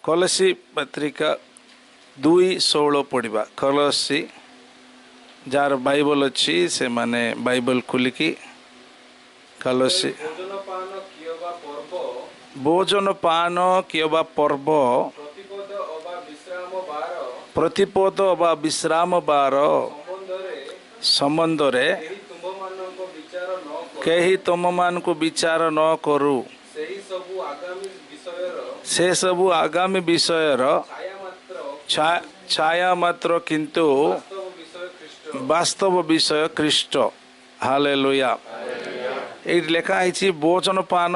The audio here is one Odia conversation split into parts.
କଲସୀ ପତ୍ରିକା 2:16 ପଢ଼ିବା। କଲସୀ, ଯାହାର ବାଇବଲ ଅଛି ସେମାନେ ବାଇବଲ ଖୋଲିକି କଲସୀ। ଭୋଜନ ପାନ କିମ୍ବା ପର୍ବ, ପ୍ରତିପଦ ବା ବିଶ୍ରାମ ବାର ସମ୍ବନ୍ଧରେ କେହି ତୁମମାନଙ୍କୁ ବିଚାର ନ କରୁ, ସେସବୁ ଆଗାମୀ ବିଷୟର ଛାୟା ମାତ୍ର, କିନ୍ତୁ ବାସ୍ତବ ବିଷୟ ଖ୍ରୀଷ୍ଟ। ହାଲେଲୁୟା। ଏଇଠି ଲେଖା ହେଇଛି ଭୋଜନ ପାନ,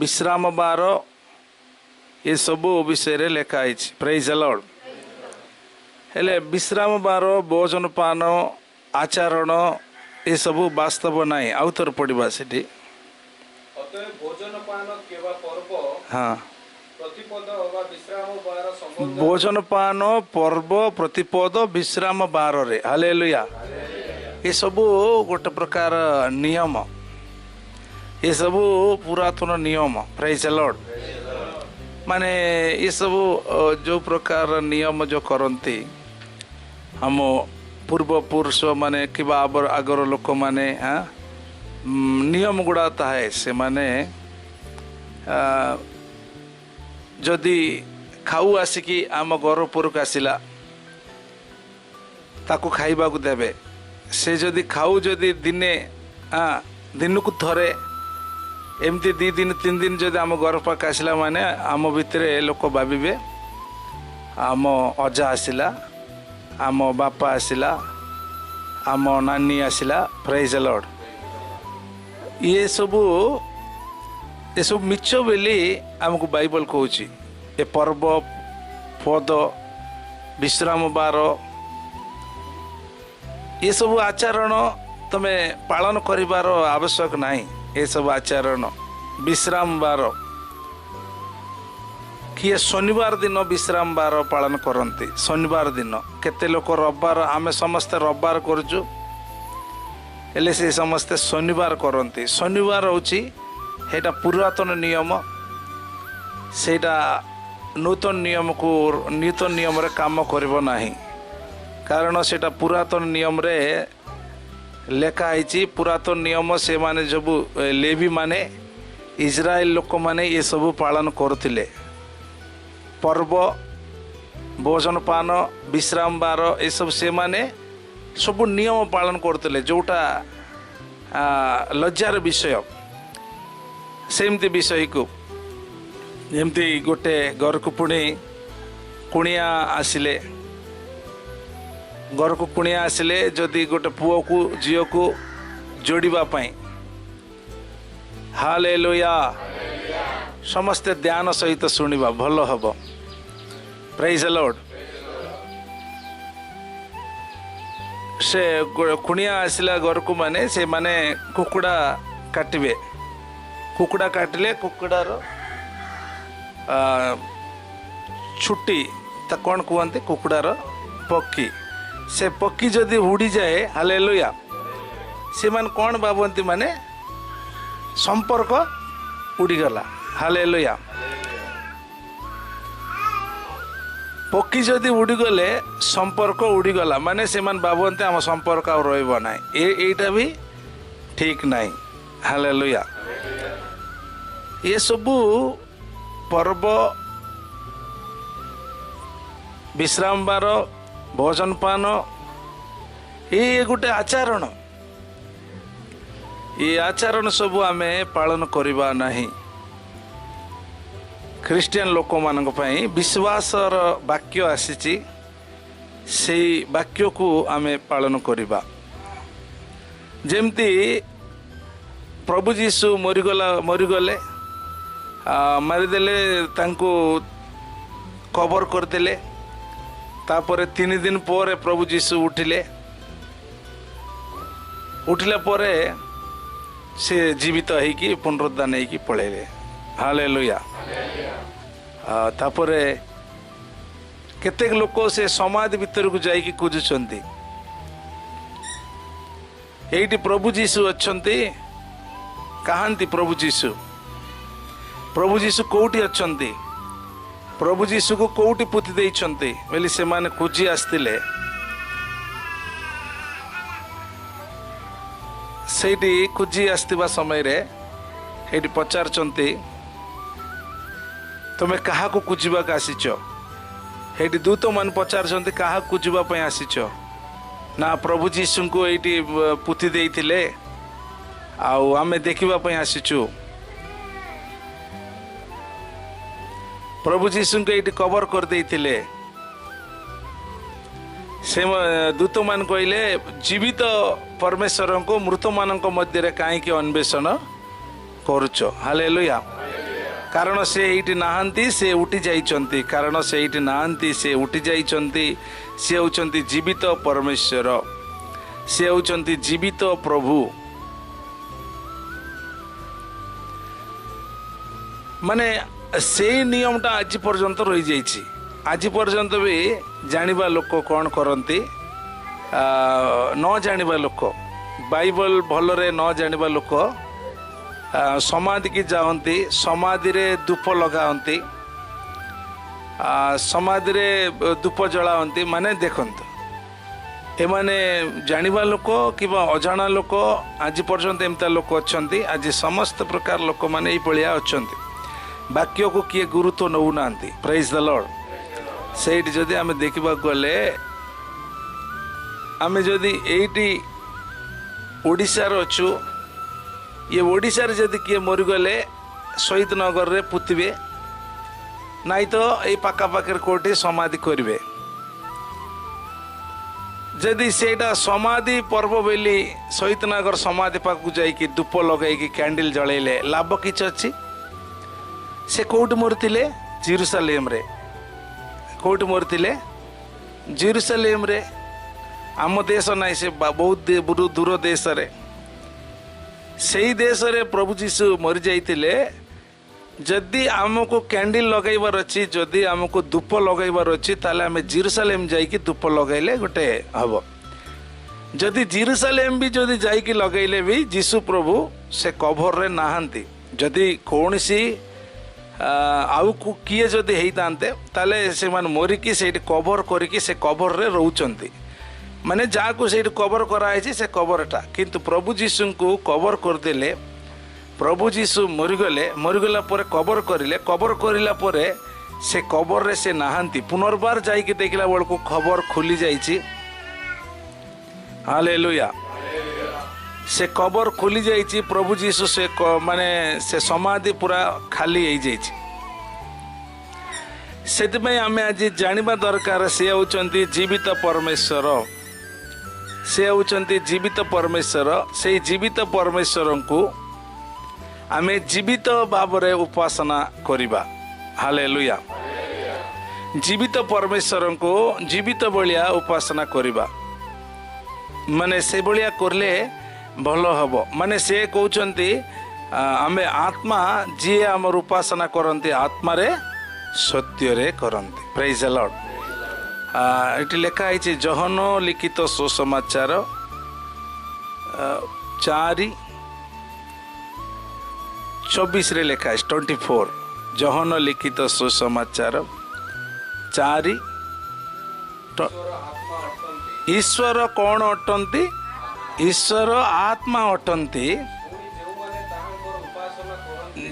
ବିଶ୍ରାମ ବାର, ଏସବୁ ବିଷୟରେ ଲେଖା ହେଇଛି। Praise Lord. ହେଲେ ବିଶ୍ରାମ ବାର, ଭୋଜନ ପାନ, ଆଚରଣ ଏସବୁ ବାସ୍ତବ ନାହିଁ। ଆଉ ଥରେ ପଢ଼ିବା ସେଠି। ହଁ, ଭୋଜନ ପାନ, ପର୍ବ, ପ୍ରତିପଦ, ବିଶ୍ରାମ ବାରରେ। ହାଲେଲୁୟା। ଏସବୁ ଗୋଟେ ପ୍ରକାର ନିୟମ, ଏସବୁ ପୁରାତନ ନିୟମ। Praise Lord. ମାନେ ଏସବୁ ଯେଉଁ ପ୍ରକାର ନିୟମ ଯେଉଁ କରନ୍ତି ଆମ ପୂର୍ବପୁରୁଷ ମାନେ କିମ୍ବା ଆଗର ଲୋକମାନେ, ନିୟମ ଗୁଡ଼ା ଥାଏ। ସେମାନେ ଯଦି ଖାଉ ଆସିକି ଆମ ଘର ଉପରକୁ ଆସିଲା, ତାକୁ ଖାଇବାକୁ ଦେବେ। ସେ ଯଦି ଖାଉ ଯଦି ଦିନେ ଦିନକୁ ଥରେ ଏମିତି 2 ଦିନ 3 ଦିନ ଯଦି ଆମ ଘର ପାଖ ଆସିଲା, ମାନେ ଆମ ଭିତରେ ଲୋକ ଭାବିବେ ଆମ ଅଜା ଆସିଲା, ଆମ ବାପା ଆସିଲା, ଆମ ନାନୀ ଆସିଲା। Praise Lord. ଇଏ ସବୁ ଏସବୁ ମିଛ ବୋଲି ଆମକୁ ବାଇବଲ କହୁଛି। ଏ ପର୍ବ, ପଦ, ବିଶ୍ରାମ ବାର, ଏସବୁ ଆଚରଣ ତୁମେ ପାଳନ କରିବାର ଆବଶ୍ୟକ ନାହିଁ। ଏସବୁ ଆଚରଣ, ବିଶ୍ରାମ ବାର, କିଏ ଶନିବାର ଦିନ ବିଶ୍ରାମ ବାର ପାଳନ କରନ୍ତି। ଶନିବାର ଦିନ କେତେ ଲୋକ ରବିବାର, ଆମେ ସମସ୍ତେ ରବିବାର କରୁଛୁ, ହେଲେ ସେ ସମସ୍ତେ ଶନିବାର କରନ୍ତି। ଶନିବାର ହେଉଛି ସେଇଟା ପୁରାତନ ନିୟମ, ସେଇଟା ନୂତନ ନିୟମକୁ, ନୂତନ ନିୟମରେ କାମ କରିବ ନାହିଁ, କାରଣ ସେଇଟା ପୁରାତନ ନିୟମରେ ଲେଖା ହେଇଛି। ପୁରାତନ ନିୟମ ସେମାନେ ସବୁ ଲେବି ମାନେ, ଇସ୍ରାଏଲ ଲୋକମାନେ ଏସବୁ ପାଳନ କରୁଥିଲେ। ପର୍ବ, ଭୋଜନ ପାନ, ବିଶ୍ରାମ ବାର, ଏସବୁ ସେମାନେ ସବୁ ନିୟମ ପାଳନ କରୁଥିଲେ, ଯେଉଁଟା ଲଜ୍ଜାର ବିଷୟ। ସେମିତି ବିଷୟକୁ ଯେମିତି ଗୋଟେ ଘରକୁ ପୁଣି କୁଣିଆ ଆସିଲେ, ଘରକୁ କୁଣିଆ ଆସିଲେ ଯଦି ଗୋଟେ ପୁଅକୁ ଝିଅକୁ ଯୋଡ଼ିବା ପାଇଁ, ହାଲେଲୁୟା, ସମସ୍ତେ ଧ୍ୟାନ ସହିତ ଶୁଣିବା ଭଲ ହେବ। Praise Lord. ସେ କୁଣିଆ ଆସିଲା ଘରକୁ ମାନେ ସେମାନେ କୁକୁଡ଼ା କାଟିବେ। କୁକୁଡ଼ା କାଟିଲେ କୁକୁଡ଼ାର ଛୁଟି, ତା କ'ଣ କୁହନ୍ତି, କୁକୁଡ଼ାର ପକ୍ଷୀ, ସେ ପକ୍ଷୀ ଯଦି ଉଡ଼ିଯାଏ, ହାଲେଲୁୟା, ସେମାନେ କ'ଣ ଭାବନ୍ତି ମାନେ ସମ୍ପର୍କ ଉଡ଼ିଗଲା। ହାଲେଲୁୟା। ପକ୍ଷୀ ଯଦି ଉଡ଼ିଗଲେ ସମ୍ପର୍କ ଉଡ଼ିଗଲା, ମାନେ ସେମାନେ ଭାବନ୍ତି ଆମ ସମ୍ପର୍କ ଆଉ ରହିବ ନାହିଁ। ଏଇଟା ବି ଠିକ୍ ନାହିଁ। ହାଲେଲୁୟା। ଏସବୁ ପର୍ବ, ବିଶ୍ରାମ ବାର, ଭୋଜନ ପାନ, ଇଏ ଗୋଟେ ଆଚରଣ। ଏ ଆଚରଣ ସବୁ ଆମେ ପାଳନ କରିବା ନାହିଁ। ଖ୍ରୀଷ୍ଟିଆନ ଲୋକମାନଙ୍କ ପାଇଁ ବିଶ୍ୱାସର ବାକ୍ୟ ଆସିଛି, ସେଇ ବାକ୍ୟକୁ ଆମେ ପାଳନ କରିବା। ଯେମିତି ପ୍ରଭୁ ଯୀଶୁ ମରିଗଲେ, ମାରିଦେଲେ, ତାଙ୍କୁ କବର କରିଦେଲେ, ତାପରେ 3 ଦିନ ପରେ ପ୍ରଭୁ ଯୀଶୁ ଉଠିଲେ। ଉଠିଲା ପରେ ସେ ଜୀବିତ ହେଇକି ପୁନରୁତ୍ଥାନ ହେଇକି ପଳେଇଲେ। ହାଲେଲୁୟା। ତାପରେ କେତେକ ଲୋକ ସେ ସମାଧି ଭିତରକୁ ଯାଇକି ଖୋଜୁଛନ୍ତି, ଏଇଠି ପ୍ରଭୁ ଯୀଶୁ ଅଛନ୍ତି, କାହାନ୍ତି ପ୍ରଭୁ ଯୀଶୁ, ପ୍ରଭୁ ଯୀଶୁ କୋଉଠି ଅଛନ୍ତି? ପ୍ରଭୁ ଯୀଶୁକୁ କେଉଁଠି ପୋତି ଦେଇଛନ୍ତି ବୋଲି ସେମାନେ ଖୋଜି ଆସିଥିଲେ। ସେଇଠି ଖୋଜି ଆସିଥିବା ସମୟରେ ଏଇଠି ପଚାରୁଛନ୍ତି, ତୁମେ କାହାକୁ ଖୋଜିବାକୁ ଆସିଛ? ଏଇଠି ଦୂତମାନେ ପଚାରୁଛନ୍ତି, କାହାକୁ ଖୋଜିବା ପାଇଁ ଆସିଛ? ନା, ପ୍ରଭୁ ଯୀଶୁଙ୍କୁ ଏଇଠି ପୋତି ଦେଇଥିଲେ ଆଉ ଆମେ ଦେଖିବା ପାଇଁ ଆସିଛୁ। ପ୍ରଭୁ ଯୀଶୁଙ୍କୁ ଏଇଠି କଭର କରିଦେଇଥିଲେ। ସେ ଦୂତମାନେ କହିଲେ, ଜୀବିତ ପରମେଶ୍ୱରଙ୍କୁ ମୃତମାନଙ୍କ ମଧ୍ୟରେ କାହିଁକି ଅନ୍ୱେଷଣ କରୁଛ? ହାଲେଲୁୟା। କାରଣ ସେ ଏଇଠି ନାହାନ୍ତି, ସେ ଉଠି ଯାଇଛନ୍ତି। କାରଣ ସେ ଏଇଠି ନାହାନ୍ତି, ସେ ଉଠି ଯାଇଛନ୍ତି। ସେ ହେଉଛନ୍ତି ଜୀବିତ ପରମେଶ୍ୱର, ସେ ହେଉଛନ୍ତି ଜୀବିତ ପ୍ରଭୁ। ମାନେ ସେଇ ନିୟମଟା ଆଜି ପର୍ଯ୍ୟନ୍ତ ରହିଯାଇଛି। ଆଜି ପର୍ଯ୍ୟନ୍ତ ବି ଜାଣିବା ଲୋକ କ'ଣ କରନ୍ତି, ନ ଜାଣିବା ଲୋକ, ବାଇବଲ ଭଲରେ ନ ଜାଣିବା ଲୋକ ସମାଧିକି ଯାଆନ୍ତି, ସମାଧିରେ ଧୂପ ଲଗାନ୍ତି, ସମାଧିରେ ଧୂପ ଜଳାନ୍ତି। ମାନେ ଦେଖନ୍ତୁ, ଏମାନେ ଜାଣିବା ଲୋକ କିମ୍ବା ଅଜାଣା ଲୋକ, ଆଜି ପର୍ଯ୍ୟନ୍ତ ଏମିତିଆ ଲୋକ ଅଛନ୍ତି। ଆଜି ସମସ୍ତ ପ୍ରକାର ଲୋକମାନେ ଏଇଭଳିଆ ଅଛନ୍ତି। ବାକ୍ୟକୁ କିଏ ଗୁରୁତ୍ୱ ନେଉନାହାନ୍ତି। ପ୍ରାଇଜ୍ ଦ ଲର୍ଡ। ସେଇଠି ଯଦି ଆମେ ଦେଖିବାକୁ ଗଲେ, ଆମେ ଯଦି ଏଇଠି ଓଡ଼ିଶାରେ ଅଛୁ, ଇଏ ଓଡ଼ିଶାରେ ଯଦି କିଏ ମରିଗଲେ ଶହୀଦ ନଗରରେ ପୋତିବେ, ନାଇଁ ତ ଏଇ ପାଖାପାଖିରେ କେଉଁଠି ସମାଧି କରିବେ। ଯଦି ସେଇଟା ସମାଧି ପର୍ବ ବୋଲି ଶହୀଦ ନଗର ସମାଧି ପାଖକୁ ଯାଇକି ଧୂପ ଲଗାଇକି କ୍ୟାଣ୍ଡେଲ ଜଳେଇଲେ ଲାଭ କିଛି ଅଛି? ସେ କେଉଁଠି ମରିଥିଲେ? ଜେରୁସାଲେମରେ। କେଉଁଠି ମରିଥିଲେ? ଜେରୁସାଲେମରେ। ଆମ ଦେଶ ନାହିଁ, ସେ ବହୁତ ଦୂର ଦେଶରେ। ସେଇ ଦେଶରେ ପ୍ରଭୁ ଯୀଶୁ ମରିଯାଇଥିଲେ। ଯଦି ଆମକୁ କ୍ୟାଣ୍ଡେଲ ଲଗାଇବାର ଅଛି, ଯଦି ଆମକୁ ଧୂପ ଲଗାଇବାର ଅଛି, ତାହେଲେ ଆମେ ଜେରୁସାଲେମ ଯାଇକି ଧୂପ ଲଗାଇଲେ ଗୋଟେ ହବ। ଯଦି ଜେରୁସାଲେମ ବି ଯଦି ଯାଇକି ଲଗାଇଲେ ବି ଯୀଶୁ ପ୍ରଭୁ ସେ କଭରରେ ନାହାନ୍ତି। ଯଦି କୌଣସି ଆଉ କିଏ ଯଦି ହେଇଥାନ୍ତେ, ତାହେଲେ ସେମାନେ ମରିକି ସେଇଠି କଭର କରିକି ସେ କଭରରେ ରହୁଛନ୍ତି। ମାନେ ଯାହାକୁ ସେଇଠି କଭର କରାହେଇଛି ସେ କଭରଟା। କିନ୍ତୁ ପ୍ରଭୁ ଯୀଶୁଙ୍କୁ କଭର କରିଦେଲେ, ପ୍ରଭୁ ଯୀଶୁ ମରିଗଲେ, ମରିଗଲା ପରେ କଭର କରିଲେ, କଭର କରିଲା ପରେ ସେ କଭରରେ ସେ ନାହାନ୍ତି। ପୁନର୍ବାର ଯାଇକି ଦେଖିଲା ବେଳକୁ ଖବର ଖୋଲି ଯାଇଛି। ହାଲେଲୁୟା। ସେ କବର ଖୋଲି ଯାଇଛି। ପ୍ରଭୁ ଯୀଶୁ ସେ ମାନେ ସେ ସମାଧି ପୁରା ଖାଲି ହେଇଯାଇଛି। ସେଥିପାଇଁ ଆମେ ଆଜି ଜାଣିବା ଦରକାର, ସେ ହେଉଛନ୍ତି ଜୀବିତ ପରମେଶ୍ୱର। ସେ ହେଉଛନ୍ତି ଜୀବିତ ପରମେଶ୍ୱର। ସେଇ ଜୀବିତ ପରମେଶ୍ୱରଙ୍କୁ ଆମେ ଜୀବିତ ଭାବରେ ଉପାସନା କରିବା। ହାଲେଲୁୟା। ଜୀବିତ ପରମେଶ୍ୱରଙ୍କୁ ଜୀବିତ ଭଳିଆ ଉପାସନା କରିବା, ମାନେ ସେଭଳିଆ କଲେ ଭଲ ହେବ। ମାନେ ସେ କହୁଛନ୍ତି, ଆମେ ଆତ୍ମା, ଯିଏ ଆମର ଉପାସନା କରନ୍ତି ଆତ୍ମାରେ ସତ୍ୟରେ କରନ୍ତି। ପ୍ରାଇଜ୍ ଦ ଲର୍ଡ। ଏଠି ଲେଖା ହେଇଛି ଯୋହନ ଲିଖିତ ସୁସମାଚାର 4:24ରେ ଲେଖା ହେଇଛି, 24। ଯୋହନ ଲିଖିତ ସୁସମାଚାର 4। ଈଶ୍ୱର କ'ଣ ଅଟନ୍ତି? ଈଶ୍ୱର ଆତ୍ମା ଅଟନ୍ତି।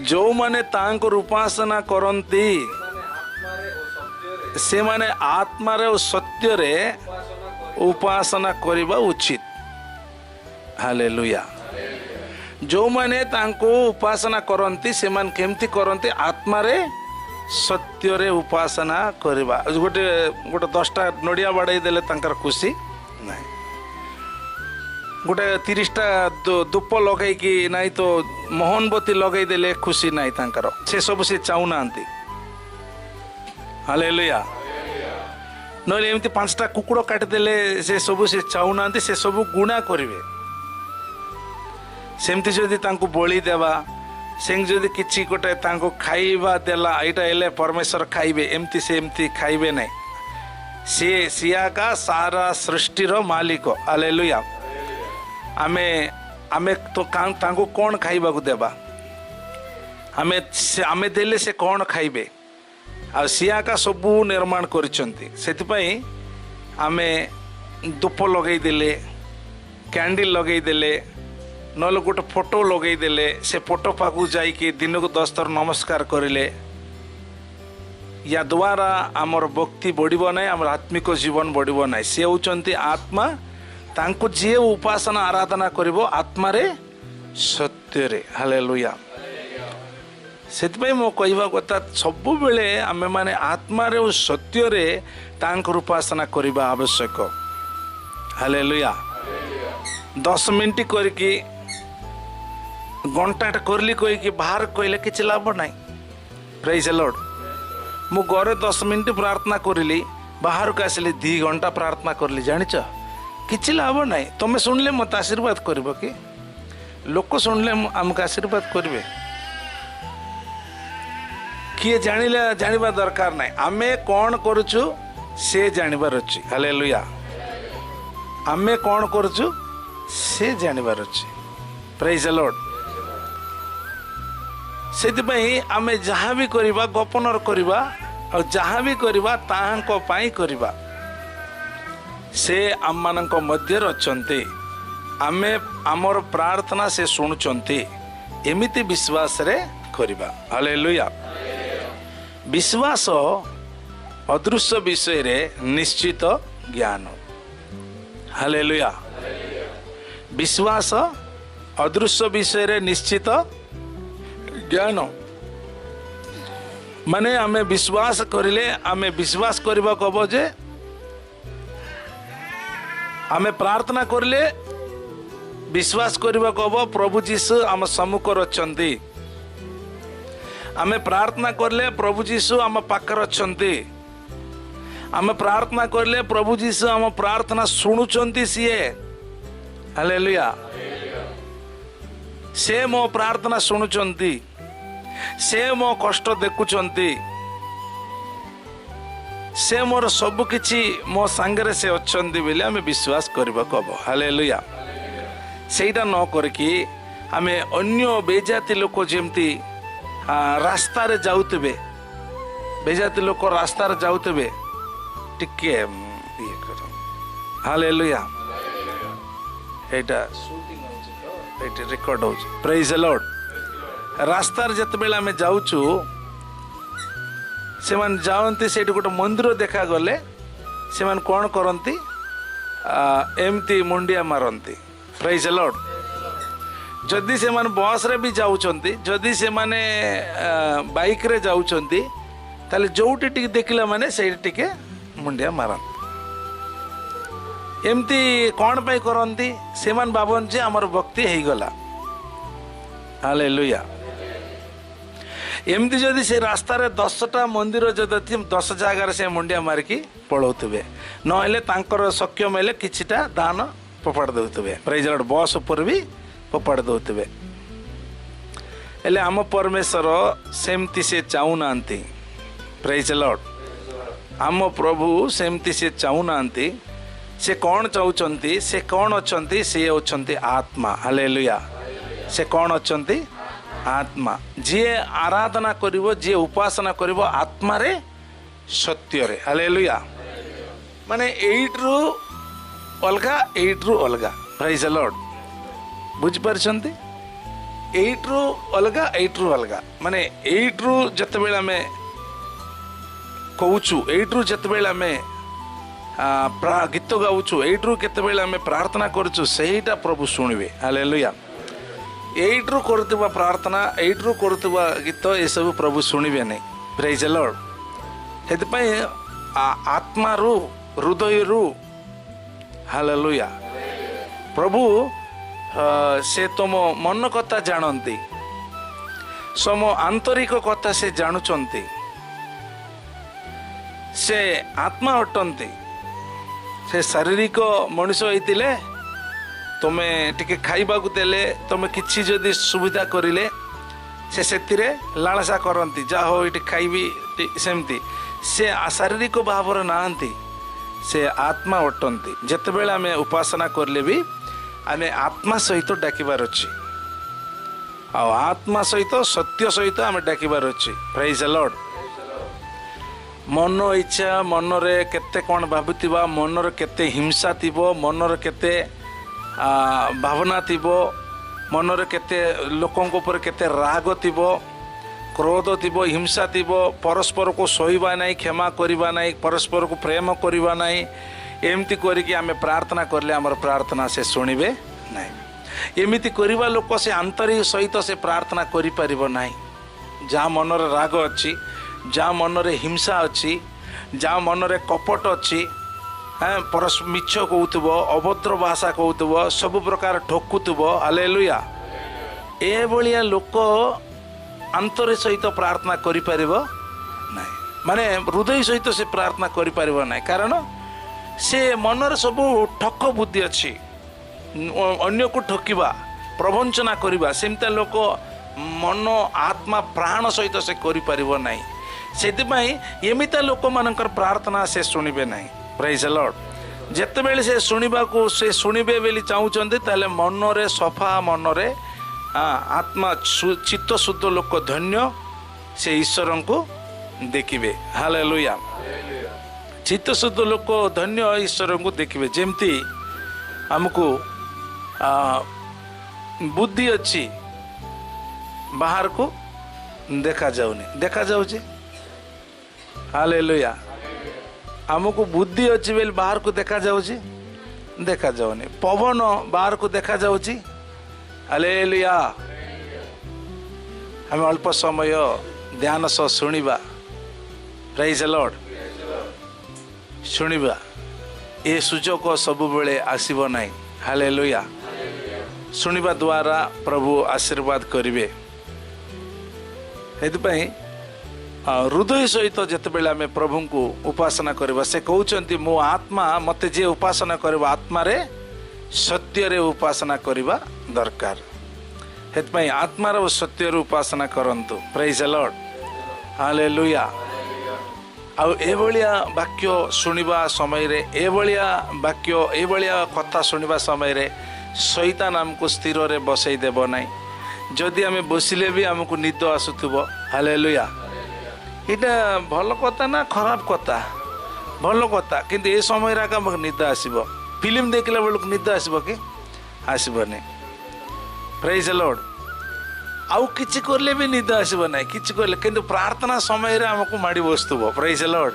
ଯେଉଁମାନେ ତାଙ୍କର ଉପାସନା କରନ୍ତି ସେମାନେ ଆତ୍ମାରେ ଓ ସତ୍ୟରେ ଉପାସନା କରିବା ଉଚିତ। ହାଲେଲୁୟା। ଯେଉଁମାନେ ତାଙ୍କୁ ଉପାସନା କରନ୍ତି ସେମାନେ କେମିତି କରନ୍ତି? ଆତ୍ମାରେ ସତ୍ୟରେ ଉପାସନା କରିବା। ଗୋଟେ ଗୋଟେ 10ଟା ନଡ଼ିଆ ବାଡ଼େଇ ଦେଲେ ତାଙ୍କର ଖୁସି ନାହିଁ, ଗୋଟେ 30ଟା ଧୂପ ଲଗେଇକି ନାଇଁ ତ ମୋହନବତୀ ଲଗେଇ ଦେଲେ ଖୁସି ନାହିଁ ତାଙ୍କର। ସେସବୁ ସେ ଚାହୁଁନାହାନ୍ତି। ହାଲେଲୁୟା। ନହେଲେ ଏମିତି 5ଟା କୁକୁର କାଟିଦେଲେ ସେସବୁ ସେ ଚାହୁଁନାହାନ୍ତି, ସେସବୁ ଗୁଣା କରିବେ। ସେମିତି ଯଦି ତାଙ୍କୁ ବଳି ଦେବା, ସେମିତି ଯଦି କିଛି ଗୋଟେ ତାଙ୍କୁ ଖାଇବା ଦେଲା, ଏଇଟା ହେଲେ ପରମେଶ୍ୱର ଖାଇବେ, ଏମିତି ସେ ଏମିତି ଖାଇବେ ନାହିଁ। ସିଏ ସିଆକା ସାରା ସୃଷ୍ଟିର ମାଲିକ। ହାଲେଲୁୟା। ଆମେ ଆମେ ତ ତାଙ୍କୁ କ'ଣ ଖାଇବାକୁ ଦେବା? ଆମେ ଦେଲେ ସେ କ'ଣ ଖାଇବେ? ଆଉ ସିଏ ଆକା ସବୁ ନିର୍ମାଣ କରିଛନ୍ତି। ସେଥିପାଇଁ ଆମେ ଧୂପ ଲଗେଇଦେଲେ, କ୍ୟାଣ୍ଡେଲ୍ ଲଗେଇଦେଲେ, ନହେଲେ ଗୋଟେ ଫଟୋ ଲଗେଇଦେଲେ, ସେ ଫଟୋ ପାଖକୁ ଯାଇକି ଦିନକୁ 10 ଥର ନମସ୍କାର କରିଲେ, ୟା ଦ୍ୱାରା ଆମର ଭକ୍ତି ବଢ଼ିବ ନାହିଁ, ଆମର ଆତ୍ମିକ ଜୀବନ ବଢ଼ିବ ନାହିଁ। ସେ ହେଉଛନ୍ତି ଆତ୍ମା, ତାଙ୍କୁ ଯିଏ ଉପାସନା ଆରାଧନା କରିବ ଆତ୍ମାରେ ସତ୍ୟରେ। ହାଲେଲୁୟା। ସେଥିପାଇଁ ମୋ କହିବା କଥା, ସବୁବେଳେ ଆମେମାନେ ଆତ୍ମାରେ ଓ ସତ୍ୟରେ ତାଙ୍କର ଉପାସନା କରିବା ଆବଶ୍ୟକ। ହାଲେଲୁୟା। 10 ମିନିଟ୍ କରିକି ଘଣ୍ଟାଟା କରିଲି କହିକି ବାହାର କହିଲେ କିଛି ଲାଭ ନାହିଁ। Praise Lord. ମୁଁ ଘରେ 10 ମିନିଟ୍ ପ୍ରାର୍ଥନା କରିଲି, ବାହାରକୁ ଆସିଲି 2 ଘଣ୍ଟା ପ୍ରାର୍ଥନା କରିଲି, ଜାଣିଛ କିଛି ଲାଭ ନାହିଁ। ତୁମେ ଶୁଣିଲେ ମୋତେ ଆଶୀର୍ବାଦ କରିବ କି? ଲୋକ ଶୁଣିଲେ ଆମକୁ ଆଶୀର୍ବାଦ କରିବେ? କିଏ ଜାଣିଲେ ଜାଣିବା ଦରକାର ନାହିଁ, ଆମେ କ'ଣ କରୁଛୁ ସେ ଜାଣିବାର ଅଛି। ହାଲେଲୁୟା। ଆମେ କ'ଣ କରୁଛୁ ସେ ଜାଣିବାର ଅଛି। Praise Lord. ସେଥିପାଇଁ ଆମେ ଯାହା ବି କରିବା ଗୋପନରେ କରିବା, ଆଉ ଯାହା ବି କରିବା ତାହାଙ୍କ ପାଇଁ କରିବା। ସେ ଆମମାନଙ୍କ ମଧ୍ୟରେ ଅଛନ୍ତି, ଆମେ ଆମର ପ୍ରାର୍ଥନା ସେ ଶୁଣୁଛନ୍ତି, ଏମିତି ବିଶ୍ୱାସରେ କରିବା। ହାଲେଲୁୟା। ବିଶ୍ୱାସ ଅଦୃଶ୍ୟ ବିଷୟରେ ନିଶ୍ଚିତ ଜ୍ଞାନ। ହାଲେଲୁୟା। ବିଶ୍ୱାସ ଅଦୃଶ୍ୟ ବିଷୟରେ ନିଶ୍ଚିତ ଜ୍ଞାନ, ମାନେ ଆମେ ବିଶ୍ୱାସ କରିଲେ, ଆମେ ବିଶ୍ୱାସ କରିବାକୁ ହବ ଯେ ଆମେ ପ୍ରାର୍ଥନା କରିଲେ ବିଶ୍ୱାସ କରିବାକୁ ହବ ପ୍ରଭୁ ଯୀଶୁ ଆମ ସମ୍ମୁଖରେ ଅଛନ୍ତି। ଆମେ ପ୍ରାର୍ଥନା କଲେ ପ୍ରଭୁ ଯୀଶୁ ଆମ ପାଖରେ ଅଛନ୍ତି। ଆମେ ପ୍ରାର୍ଥନା କଲେ ପ୍ରଭୁ ଯୀଶୁ ଆମ ପ୍ରାର୍ଥନା ଶୁଣୁଛନ୍ତି ସିଏ। ହାଲେଲୁୟା। ସେ ମୋ ପ୍ରାର୍ଥନା ଶୁଣୁଛନ୍ତି, ସେ ମୋ କଷ୍ଟ ଦେଖୁଛନ୍ତି, ସେ ମୋର ସବୁ କିଛି ମୋ ସାଙ୍ଗରେ ସେ ଅଛନ୍ତି ବୋଲି ଆମେ ବିଶ୍ୱାସ କରିବାକୁ ହବ। ହାଲେଲୁୟା। ସେଇଟା ନ କରିକି ଆମେ ଅନ୍ୟ ବେଜାତି ଲୋକ ଯେମିତି ରାସ୍ତାରେ ଯାଉଥିବେ, ବେଜାତି ଲୋକ ରାସ୍ତାରେ ଯାଉଥିବେ, ଟିକେ ଇଏ କର। ହାଲେଲୁୟା। ଏଇଟା ସୁଟିଂ ହେଉଛି ତ, ଏଇଠି ରେକର୍ଡ ହେଉଛି। Praise Lord. ରାସ୍ତାରେ ଯେତେବେଳେ ଆମେ ଯାଉଛୁ, ସେମାନେ ଯାଆନ୍ତି, ସେଇଠି ଗୋଟେ ମନ୍ଦିର ଦେଖାଗଲେ ସେମାନେ କ'ଣ କରନ୍ତି, ଏମିତି ମୁଣ୍ଡିଆ ମାରନ୍ତି। Praise Lord. ଯଦି ସେମାନେ ବସ୍ରେ ବି ଯାଉଛନ୍ତି, ଯଦି ସେମାନେ ବାଇକ୍ରେ ଯାଉଛନ୍ତି, ତାହେଲେ ଯେଉଁଠି ଟିକେ ଦେଖିଲା ମାନେ ସେଇଠି ଟିକେ ମୁଣ୍ଡିଆ ମାରନ୍ତି। ଏମିତି କ'ଣ ପାଇଁ କରନ୍ତି? ସେମାନେ ଭାବନ୍ତି ଯେ ଆମର ଭକ୍ତି ହେଇଗଲା। ହାଲେଲୁୟା। ଏମିତି ଯଦି ସେ ରାସ୍ତାରେ 10ଟା ମନ୍ଦିର ଯଦି ଅଛି, 10 ଜାଗାରେ ସେ ମୁଣ୍ଡିଆ ମାରିକି ପଳାଉଥିବେ, ନହେଲେ ତାଙ୍କର ସକ୍ଷମ ହେଲେ କିଛିଟା ଦାନ ଫୋପାଡ଼ି ଦେଉଥିବେ। ପ୍ରେଜ୍ ଲର୍ଡ। ବସ୍ ଉପରେ ବି ଫୋପାଡ଼ି ଦେଉଥିବେ। ହେଲେ ଆମ ପରମେଶ୍ୱର ସେମିତି ସେ ଚାହୁଁନାହାନ୍ତି। Praise Lord. ଆମ ପ୍ରଭୁ ସେମିତି ସେ ଚାହୁଁନାହାନ୍ତି। ସେ କ'ଣ ଚାହୁଁଛନ୍ତି? ସେ କ'ଣ ଅଛନ୍ତି? ସେ ଅଛନ୍ତି ଆତ୍ମା। ହାଲେଲୁୟା। ସେ କ'ଣ ଅଛନ୍ତି? ଆତ୍ମା। ଯିଏ ଆରାଧନା କରିବ, ଯିଏ ଉପାସନା କରିବ ଆତ୍ମାରେ ସତ୍ୟରେ। ହାଲେଲୁୟା। ମାନେ ଏଇଠରୁ ଅଲଗା, ଏଇଠରୁ ଅଲଗା। Praise Lord. ବୁଝିପାରୁଛନ୍ତି? ଏଇଠରୁ ଅଲଗା, ଏଇଠରୁ ଅଲଗା। ମାନେ ଏଇଠରୁ ଯେତେବେଳେ ଆମେ କହୁଛୁ, ଏଇଠରୁ ଯେତେବେଳେ ଆମେ ଗୀତ ଗାଉଛୁ, ଏଇଠରୁ କେତେବେଳେ ଆମେ ପ୍ରାର୍ଥନା କରୁଛୁ, ସେଇଟା ପ୍ରଭୁ ଶୁଣିବେ। ହାଲେଲୁୟା। ଏଇଠରୁ କରୁଥିବା ପ୍ରାର୍ଥନା, ଏଇଠରୁ କରୁଥିବା ଗୀତ, ଏସବୁ ପ୍ରଭୁ ଶୁଣିବେ ନାହିଁ। Praise Lord. ସେଥିପାଇଁ ଆତ୍ମାରୁ, ହୃଦୟରୁ। ହାଲେଲୁୟା। ପ୍ରଭୁ ସେ ତୁମ ମନ କଥା ଜାଣନ୍ତି, ସମ ଆନ୍ତରିକ କଥା ସେ ଜାଣୁଛନ୍ତି। ସେ ଆତ୍ମା ଅଟନ୍ତି। ସେ ଶାରୀରିକ ମଣିଷ ହେଇଥିଲେ ତୁମେ ଟିକେ ଖାଇବାକୁ ଦେଲେ, ତୁମେ କିଛି ଯଦି ସୁବିଧା କରିଲେ, ସେ ସେଥିରେ ଲାଳସା କରନ୍ତି, ଯାହା ହଉ ଏଠି ଖାଇବି ସେମିତି। ସେ ଶାରୀରିକ ଭାବରେ ନାହାନ୍ତି, ସେ ଆତ୍ମା ଅଟନ୍ତି। ଯେତେବେଳେ ଆମେ ଉପାସନା କଲେ ବି ଆମେ ଆତ୍ମା ସହିତ ଡାକିବାର ଅଛି, ଆଉ ଆତ୍ମା ସହିତ ସତ୍ୟ ସହିତ ଆମେ ଡାକିବାର ଅଛି। Praise Lord. ମନ ଇଚ୍ଛା, ମନରେ କେତେ କ'ଣ ଭାବୁଥିବା, ମନରେ କେତେ ହିଂସା ଥିବ, ମନରେ କେତେ ଭାବନା ଥିବ, ମନରେ କେତେ ଲୋକଙ୍କ ଉପରେ କେତେ ରାଗ ଥିବ, କ୍ରୋଧ ଥିବ, ହିଂସା ଥିବ, ପରସ୍ପରକୁ ସହିବା ନାହିଁ, କ୍ଷମା କରିବା ନାହିଁ, ପରସ୍ପରକୁ ପ୍ରେମ କରିବା ନାହିଁ, ଏମିତି କରିକି ଆମେ ପ୍ରାର୍ଥନା କଲେ ଆମର ପ୍ରାର୍ଥନା ସେ ଶୁଣିବେ ନାହିଁ। ଏମିତି କରିବା ଲୋକ ସେ ଆନ୍ତରିକ ସହିତ ସେ ପ୍ରାର୍ଥନା କରିପାରିବ ନାହିଁ। ଯାହା ମନରେ ରାଗ ଅଛି, ଯାହା ମନରେ ହିଂସା ଅଛି, ଯାହା ମନରେ କପଟ ଅଛି, ମିଛ କହୁଥିବ, ଅଭଦ୍ର ଭାଷା କହୁଥିବ, ସବୁ ପ୍ରକାର ଠକୁଥିବ, ହାଲେଲୁୟା, ଏଭଳିଆ ଲୋକ ଆନ୍ତରିକ ସହିତ ପ୍ରାର୍ଥନା କରିପାରିବ ନାହିଁ। ମାନେ ହୃଦୟ ସହିତ ସେ ପ୍ରାର୍ଥନା କରିପାରିବ ନାହିଁ, କାରଣ ସେ ମନରେ ସବୁ ଠକ ବୁଦ୍ଧି ଅଛି, ଅନ୍ୟକୁ ଠକିବା, ପ୍ରବଞ୍ଚନା କରିବା। ସେମିତିଆ ଲୋକ ମନ, ଆତ୍ମା, ପ୍ରାଣ ସହିତ ସେ କରିପାରିବ ନାହିଁ। ସେଥିପାଇଁ ଏମିତିଆ ଲୋକମାନଙ୍କର ପ୍ରାର୍ଥନା ସେ ଶୁଣିବେ ନାହିଁ। ପ୍ରେଜ୍ ଦ ଲର୍ଡ। ଯେତେବେଳେ ସେ ଶୁଣିବାକୁ, ସେ ଶୁଣିବେ ବୋଲି ଚାହୁଁଛନ୍ତି, ତାହେଲେ ମନରେ ସଫା ମନରେ ଆତ୍ମା ଚିତ୍ତ ଶୁଦ୍ଧ ଲୋକ ଧନ୍ୟ, ସେ ଈଶ୍ୱରଙ୍କୁ ଦେଖିବେ। ହାଲେଲୁୟା। ଚିତ୍ତ ଶୁଦ୍ଧ ଲୋକ ଧନ୍ୟ, ଈଶ୍ୱରଙ୍କୁ ଦେଖିବେ। ଯେମିତି ଆମକୁ ବୁଦ୍ଧି ଅଛି, ବାହାରକୁ ଦେଖାଯାଉନି, ଦେଖାଯାଉଛି। ହାଲେଲୁୟା। ଆମକୁ ବୁଦ୍ଧି ଅଛି ବୋଲି ବାହାରକୁ ଦେଖାଯାଉଛି, ଦେଖାଯାଉନି। ପବନ ବାହାରକୁ ଦେଖାଯାଉଛି। ହାଲେଲୁୟା। ଆମେ ଅଳ୍ପ ସମୟ ଧ୍ୟାନ ସହ ଶୁଣିବା। ପ୍ରେଜ୍ ଦ ଲର୍ଡ। ଶୁଣିବା, ଏ ସୁଯୋଗ ସବୁବେଳେ ଆସିବ ନାହିଁ। ହାଲେଲୁୟା। ଶୁଣିବା ଦ୍ୱାରା ପ୍ରଭୁ ଆଶୀର୍ବାଦ କରିବେ। ସେଥିପାଇଁ ହୃଦୟ ସହିତ ଯେତେବେଳେ ଆମେ ପ୍ରଭୁଙ୍କୁ ଉପାସନା କରିବା, ସେ କହୁଛନ୍ତି ମୋ ଆତ୍ମା, ମୋତେ ଯିଏ ଉପାସନା କରିବ ଆତ୍ମାରେ ସତ୍ୟରେ ଉପାସନା କରିବା ଦରକାର। ସେଥିପାଇଁ ଆତ୍ମାର ଓ ସତ୍ୟରେ ଉପାସନା କରନ୍ତୁ। ପ୍ରେଜ୍ ଦ ଲର୍ଡ। ହାଲେଲୁୟା। ଆଉ ଏଭଳିଆ ବାକ୍ୟ ଶୁଣିବା ସମୟରେ, ଏଭଳିଆ ବାକ୍ୟ, ଏଭଳିଆ କଥା ଶୁଣିବା ସମୟରେ ଶୈତାନ ଆମକୁ ସ୍ଥିରରେ ବସେଇ ଦେବ ନାହିଁ। ଯଦି ଆମେ ବସିଲେ ବି ଆମକୁ ନିଦ ଆସୁଥିବ। ହାଲେଲୁୟା। ଏଇଟା ଭଲ କଥା ନା ଖରାପ କଥା? ଭଲ କଥା, କିନ୍ତୁ ଏ ସମୟରେ ଆଗ ଆମକୁ ନିଦ ଆସିବ। ଫିଲ୍ମ ଦେଖିଲା ବେଳକୁ ନିଦ ଆସିବ କି? ଆସିବନି। ପ୍ରେଜ୍ ଦ ଲର୍ଡ। ଆଉ କିଛି କଲେ ବି ନିଦ ଆସିବ ନାହିଁ, କିଛି କଲେ, କିନ୍ତୁ ପ୍ରାର୍ଥନା ସମୟରେ ଆମକୁ ମାଡ଼ି ବସୁଥିବ। ପ୍ରେଜ୍ ଦ ଲର୍ଡ।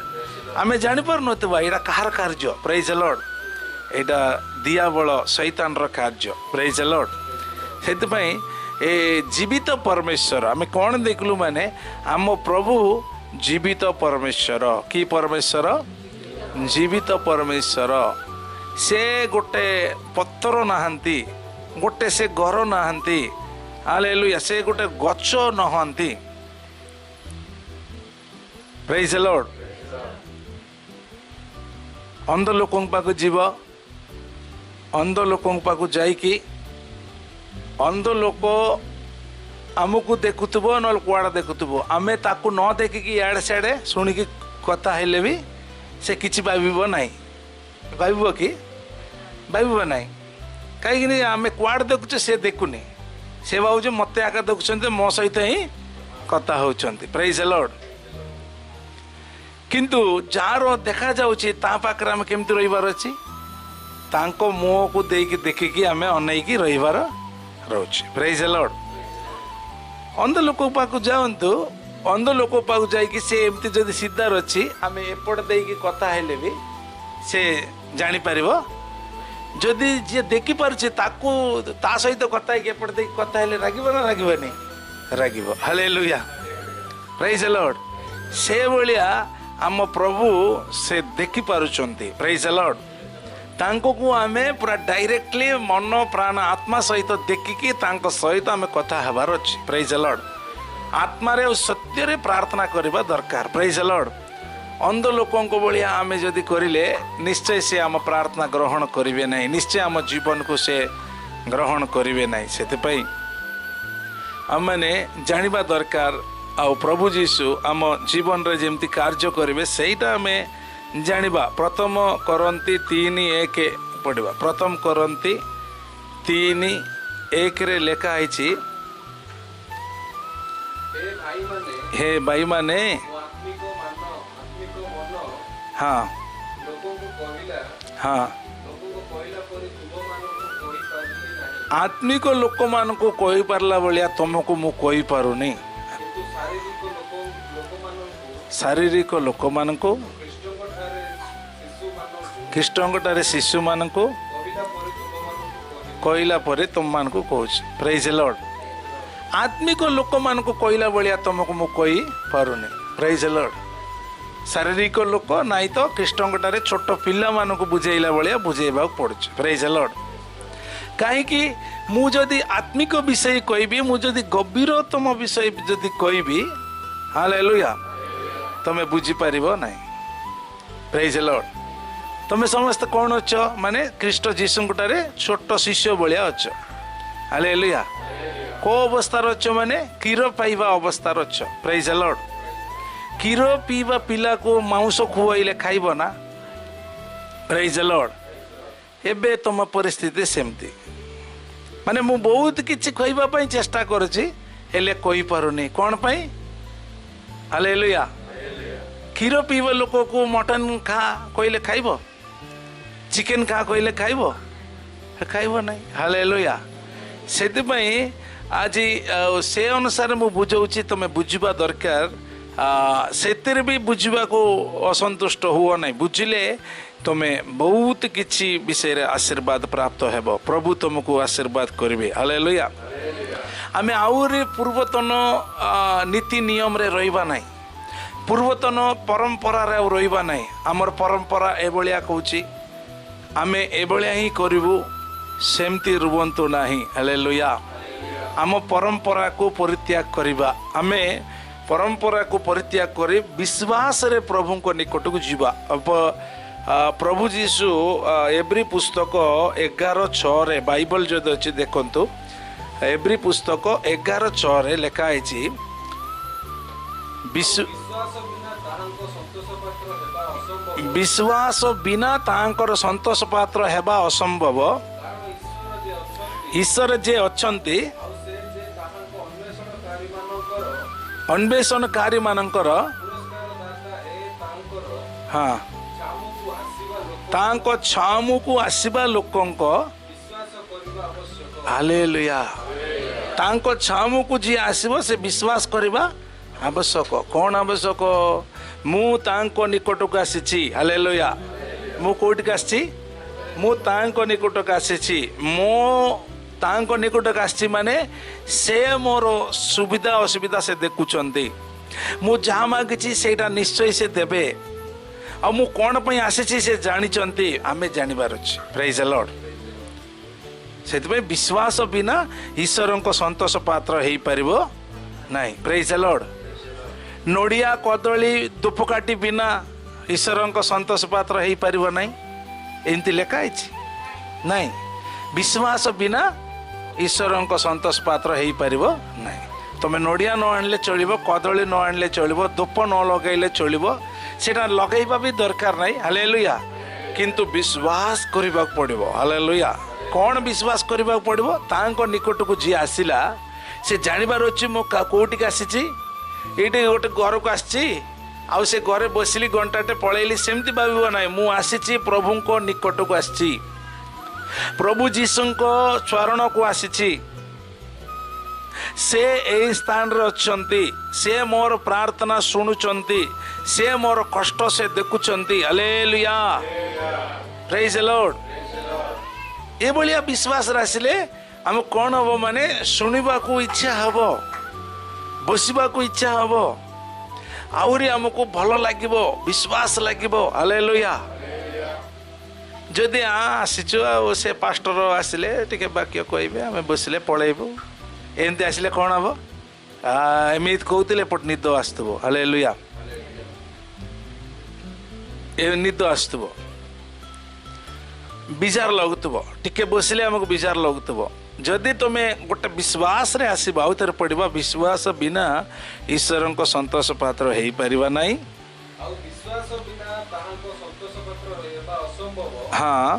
ଆମେ ଜାଣିପାରୁନଥିବା ଏଇଟା କାହାର କାର୍ଯ୍ୟ। ପ୍ରେଜ୍ ଦ ଲର୍ଡ। ଏଇଟା ଦିଆବଳ ଶୈତାନର କାର୍ଯ୍ୟ। ପ୍ରେଜ୍ ଦ ଲର୍ଡ। ସେଥିପାଇଁ ଏ ଜୀବିତ ପରମେଶ୍ୱର, ଆମେ କ'ଣ ଦେଖିଲୁ ମାନେ ଆମ ପ୍ରଭୁ ଜୀବିତ ପରମେଶ୍ୱର। କି ପରମେଶ୍ୱର? ଜୀବିତ ପରମେଶ୍ୱର। ସେ ଗୋଟେ ପଥର ନାହାନ୍ତି, ଗୋଟେ ସେ ଘର ନାହାନ୍ତି। ହାଲେଲୁୟା। ସେ ଗୋଟେ ଗଛ ନହନ୍ତି। ପ୍ରେଜ୍ ଦ ଲର୍ଡ। ଅନ୍ଧ ଲୋକଙ୍କ ପାଖକୁ ଯିବ, ଅନ୍ଧ ଲୋକଙ୍କ ପାଖକୁ ଯାଇକି ଅନ୍ଧ ଲୋକ ଆମକୁ ଦେଖୁଥିବ, ନହେଲେ କୁଆଡ଼େ ଦେଖୁଥିବ, ଆମେ ତାକୁ ନ ଦେଖିକି ଇଆଡ଼େ ସିଆଡ଼େ ଶୁଣିକି କଥା ହେଲେ ବି ସେ କିଛି ଭାବିବ ନାହିଁ। ଭାବିବ କି? ଭାବିବ ନାହିଁ। କାହିଁକି ଆମେ କୁଆଡ଼େ ଦେଖୁଛେ ସେ ଦେଖୁନି, ସେ ଭାବୁଛି ମୋତେ ଆକା ଦେଖୁଛନ୍ତି, ମୋ ସହିତ ହିଁ କଥା ହେଉଛନ୍ତି। ପ୍ରେଜ୍ ଦ ଲର୍ଡ। କିନ୍ତୁ ଯାହାର ଦେଖାଯାଉଛି ତା ପାଖରେ ଆମେ କେମିତି ରହିବାର ଅଛି? ତାଙ୍କ ମୁହଁକୁ ଦେଇକି ଦେଖିକି ଆମେ ଅନେଇକି ରହିବାର ରହୁଛି। ପ୍ରେଜ୍ ଦ ଲର୍ଡ। ଅନ୍ଧ ଲୋକ ପାଖକୁ ଯାଆନ୍ତୁ, ଅନ୍ଧ ଲୋକ ପାଖକୁ ଯାଇକି ସେ ଏମିତି ଯଦି ସିଧାର ଅଛି, ଆମେ ଏପଟ ଦେଇକି କଥା ହେଲେ ବି ସେ ଜାଣିପାରିବ। ଯଦି ଯିଏ ଦେଖିପାରୁଛି ତାକୁ ତା ସହିତ କଥା ହେଇକି ଏପଟ ଦେଇକି କଥା ହେଲେ ରାଗିବ ନା ରାଗିବନି? ରାଗିବ। ହାଲେଲୁୟା। ପ୍ରେଜ୍ ଦ ଲର୍ଡ। ସେଭଳିଆ ଆମ ପ୍ରଭୁ ସେ ଦେଖିପାରୁଛନ୍ତି। ପ୍ରେଜ୍ ଦ ଲର୍ଡ। ତାଙ୍କକୁ ଆମେ ପୁରା ଡାଇରେକ୍ଟଲି ମନ ପ୍ରାଣ ଆତ୍ମା ସହିତ ଦେଖିକି ତାଙ୍କ ସହିତ ଆମେ କଥା ହେବାର ଅଛି। ପ୍ରେଜ୍ ଦ ଲର୍ଡ। ଆତ୍ମାରେ ଓ ସତ୍ୟରେ ପ୍ରାର୍ଥନା କରିବା ଦରକାର। ପ୍ରେଜ୍ ଦ ଲର୍ଡ। ଅନ୍ଧ ଲୋକଙ୍କ ଭଳିଆ ଆମେ ଯଦି କରିଲେ ନିଶ୍ଚୟ ସେ ଆମ ପ୍ରାର୍ଥନା ଗ୍ରହଣ କରିବେ ନାହିଁ, ନିଶ୍ଚୟ ଆମ ଜୀବନକୁ ସେ ଗ୍ରହଣ କରିବେ ନାହିଁ। ସେଥିପାଇଁ ଆମେମାନେ ଜାଣିବା ଦରକାର ଆଉ ପ୍ରଭୁ ଯୀଶୁ ଆମ ଜୀବନରେ ଯେମିତି କାର୍ଯ୍ୟ କରିବେ ସେଇଟା ଆମେ ଜାଣିବା। ପ୍ରଥମ କରନ୍ତି 3:1 ପଢ଼ିବା। ପ୍ରଥମ କରନ୍ତି 3:1 ଲେଖା ହେଇଛି, ହେ ଭାଇମାନେ, ହଁ, ହଁ, ଆତ୍ମିକ ଲୋକମାନଙ୍କୁ କହିପାରିଲା ଭଳିଆ ତମକୁ ମୁଁ କହିପାରୁନି। ଶାରୀରିକ ଲୋକମାନଙ୍କୁ, ଖ୍ରୀଷ୍ଟଙ୍କ ଠାରେ ଶିଶୁମାନଙ୍କୁ କହିଲା ପରେ ତୁମମାନଙ୍କୁ କହୁଛି। Praise Lord. ଆତ୍ମିକ ଲୋକମାନଙ୍କୁ କହିଲା ଭଳିଆ ତମକୁ ମୁଁ କହିପାରୁନି। Praise Lord. ଶାରୀରିକ ଲୋକ ନାଇଁ ତ ଖ୍ରୀଷ୍ଟଙ୍କ ଠାରେ ଛୋଟ ପିଲାମାନଙ୍କୁ ବୁଝେଇଲା ଭଳିଆ ବୁଝେଇବାକୁ ପଡ଼ୁଛି। Praise Lord. କାହିଁକି ମୁଁ ଯଦି ଆତ୍ମିକ ବିଷୟ କହିବି, ମୁଁ ଯଦି ଗଭୀରତମ ବିଷୟ ଯଦି କହିବି, ହାଲେଲୁୟା, ତମେ ବୁଝିପାରିବ ନାହିଁ। Praise Lord. ତମେ ସମସ୍ତେ କ'ଣ ଅଛ ମାନେ ଖ୍ରୀଷ୍ଟ ଯୀଶୁଙ୍କ ଠାରେ ଛୋଟ ଶିଷ୍ୟ ଭଳିଆ ଅଛ। ହାଲେଲୁୟା। କୋଉ ଅବସ୍ଥାରେ ଅଛ ମାନେ କ୍ଷୀର ପାଇବା ଅବସ୍ଥାରେ ଅଛ। Praise Lord. କ୍ଷୀର ପିଇବା ପିଲାକୁ ମାଉଁସ ଖୁଆଇଲେ ଖାଇବ ନା? Praise Lord. ଏବେ ତମ ପରିସ୍ଥିତି ସେମିତି, ମାନେ ମୁଁ ବହୁତ କିଛି କହିବା ପାଇଁ ଚେଷ୍ଟା କରୁଛି ହେଲେ କହିପାରୁନି। କ'ଣ ପାଇଁ? ହାଲେଲୁୟା। କ୍ଷୀର ପିଇବା ଲୋକକୁ ମଟନ ଖା କହିଲେ ଖାଇବ? ଚିକେନ ଖା କହିଲେ ଖାଇବ? ଖାଇବ ନାହିଁ। ହାଲେଲୁୟା। ସେଥିପାଇଁ ଆଜି ସେ ଅନୁସାରେ ମୁଁ ବୁଝାଉଛି, ତୁମେ ବୁଝିବା ଦରକାର। ସେଥିରେ ବି ବୁଝିବାକୁ ଅସନ୍ତୁଷ୍ଟ ହୁଅ ନାହିଁ। ବୁଝିଲେ ତୁମେ ବହୁତ କିଛି ବିଷୟରେ ଆଶୀର୍ବାଦ ପ୍ରାପ୍ତ ହେବ। ପ୍ରଭୁ ତୁମକୁ ଆଶୀର୍ବାଦ କରିବେ। ହାଲେଲୁୟା। ଆମେ ଆହୁରି ପୂର୍ବତନ ନୀତି ନିୟମରେ ରହିବା ନାହିଁ, ପୂର୍ବତନ ପରମ୍ପରାରେ ଆଉ ରହିବା ନାହିଁ। ଆମର ପରମ୍ପରା ଏଭଳିଆ କହୁଛି, ଆମେ ଏଭଳିଆ ହିଁ କରିବୁ, ସେମିତି ରୁହନ୍ତୁ ନାହିଁ। ହାଲେଲୁୟା। ଆମ ପରମ୍ପରାକୁ ପରିତ୍ୟାଗ କରିବା। ଆମେ ପରମ୍ପରାକୁ ପରିତ୍ୟାଗ କରି ବିଶ୍ୱାସରେ ପ୍ରଭୁଙ୍କ ନିକଟକୁ ଯିବା। ପ୍ରଭୁ ଯୀଶୁ ଏବ୍ରୀ ପୁସ୍ତକ 11:6 ବାଇବଲ ଯଦି ଅଛି ଦେଖନ୍ତୁ, ଏବ୍ରୀ ପୁସ୍ତକ 11:6 ଲେଖା ହେଇଛି, ବିଶ୍ୱାସ ବିନା ତାହାଙ୍କର ସନ୍ତୋଷ ପାତ୍ର ହେବା ଅସମ୍ଭବ। ଈଶ୍ୱର ଯେ ଅଛନ୍ତି ଅନ୍ୱେଷଣକାରୀ ମାନଙ୍କର, ହଁ, ତାଙ୍କ ଛାମୁକୁ ଆସିବା ଲୋକଙ୍କ, ହାଲେଲୁୟା, ତାଙ୍କ ଛାମୁକୁ ଯିଏ ଆସିବ ସେ ବିଶ୍ୱାସ କରିବା ଆବଶ୍ୟକ। କ'ଣ ଆବଶ୍ୟକ? ମୁଁ ତାଙ୍କ ନିକଟକୁ ଆସିଛି। ହାଲେଲୁୟା। ମୁଁ କୋଉଠିକି ଆସିଛି? ମୁଁ ତାଙ୍କ ନିକଟକୁ ଆସିଛି। ମୁଁ ତାଙ୍କ ନିକଟକୁ ଆସିଛି ମାନେ ସେ ମୋର ସୁବିଧା ଅସୁବିଧା ସେ ଦେଖୁଛନ୍ତି। ମୁଁ ଯାହା ମାଗିଛି ସେଇଟା ନିଶ୍ଚୟ ସେ ଦେବେ। ଆଉ ମୁଁ କ'ଣ ପାଇଁ ଆସିଛି ସେ ଜାଣିଛନ୍ତି। ଆମେ ଜାଣିବାର ଅଛି। Praise Lord. ସେଥିପାଇଁ ବିଶ୍ୱାସ ବିନା ଈଶ୍ୱରଙ୍କ ସନ୍ତୋଷ ପାତ୍ର ହେଇପାରିବ ନାହିଁ। Praise Lord. ନଡ଼ିଆ କଦଳୀ ଧୂପକାଠି ବିନା ଈଶ୍ୱରଙ୍କ ସନ୍ତୋଷ ପାତ୍ର ହେଇପାରିବ ନାହିଁ, ଏମିତି ଲେଖା ହେଇଛି ନାଇଁ। ବିଶ୍ୱାସ ବିନା ଈଶ୍ୱରଙ୍କ ସନ୍ତୋଷ ପାତ୍ର ହେଇପାରିବ ନାହିଁ। ତମେ ନଡ଼ିଆ ନ ଆଣିଲେ ଚଳିବ, କଦଳୀ ନ ଆଣିଲେ ଚଳିବ, ଧୂପ ନ ଲଗାଇଲେ ଚଳିବ, ସେଇଟା ଲଗାଇବା ବି ଦରକାର ନାହିଁ। ହାଲେଲୁୟା। କିନ୍ତୁ ବିଶ୍ୱାସ କରିବାକୁ ପଡ଼ିବ। ହାଲେଲୁୟା। କ'ଣ ବିଶ୍ୱାସ କରିବାକୁ ପଡ଼ିବ? ତାଙ୍କ ନିକଟକୁ ଯିଏ ଆସିଲା ସେ ଜାଣିବାର ଅଛି ମୁଁ କୋଉଠିକି ଆସିଛି। ଏଇଠି ଗୋଟେ ଘରକୁ ଆସିଛି ଆଉ ସେ ଘରେ ବସିଲି ଘଣ୍ଟାଟେ ପଳେଇଲି, ସେମିତି ଭାବିବ ନାହିଁ। ମୁଁ ଆସିଛି ପ୍ରଭୁଙ୍କ ନିକଟକୁ ଆସିଛି, ପ୍ରଭୁ ଯୀଶୁଙ୍କ ଚରଣକୁ ଆସିଛି, ସେ ଏଇ ସ୍ଥାନରେ ଅଛନ୍ତି, ସେ ମୋର ପ୍ରାର୍ଥନା ଶୁଣୁଛନ୍ତି, ସେ ମୋର କଷ୍ଟ ସେ ଦେଖୁଛନ୍ତି। ହାଲେଲୁୟା। Praise Lord. ଏଭଳିଆ ବିଶ୍ୱାସରେ ଆସିଲେ ଆମେ କ'ଣ ହବ ମାନେ ଶୁଣିବାକୁ ଇଚ୍ଛା ହବ, ବସିବାକୁ ଇଚ୍ଛା ହବ, ଆହୁରି ଆମକୁ ଭଲ ଲାଗିବ, ବିଶ୍ୱାସ ଲାଗିବ। ହାଲେଲୁୟା। ଯଦି ଆସିଛୁ ଆଉ ସେ ପାଷ୍ଟର ଆସିଲେ ଟିକେ ବାକ୍ୟ କହିବେ, ଆମେ ବସିଲେ ପଳେଇବୁ, ଏମିତି ଆସିଲେ କ'ଣ ହବ? ଏମିତି କହୁଥିଲେ ଏପଟେ ନିଦ ଆସୁଥିବ। ହାଲେଲୁୟା। ଏ ନିଦ ଆସୁଥିବ, ବିଜାର ଲାଗୁଥିବ, ଟିକେ ବସିଲେ ଆମକୁ ବିଜାର ଲାଗୁଥିବ। ଯଦି ତୁମେ ଗୋଟେ ବିଶ୍ୱାସରେ ଆସିବ, ଆଉ ଥରେ ପଡ଼ିବ, ବିଶ୍ୱାସ ବିନା ଈଶ୍ୱରଙ୍କ ସନ୍ତୋଷ ପାତ୍ର ହେଇପାରିବା ନାହିଁ। ହଁ,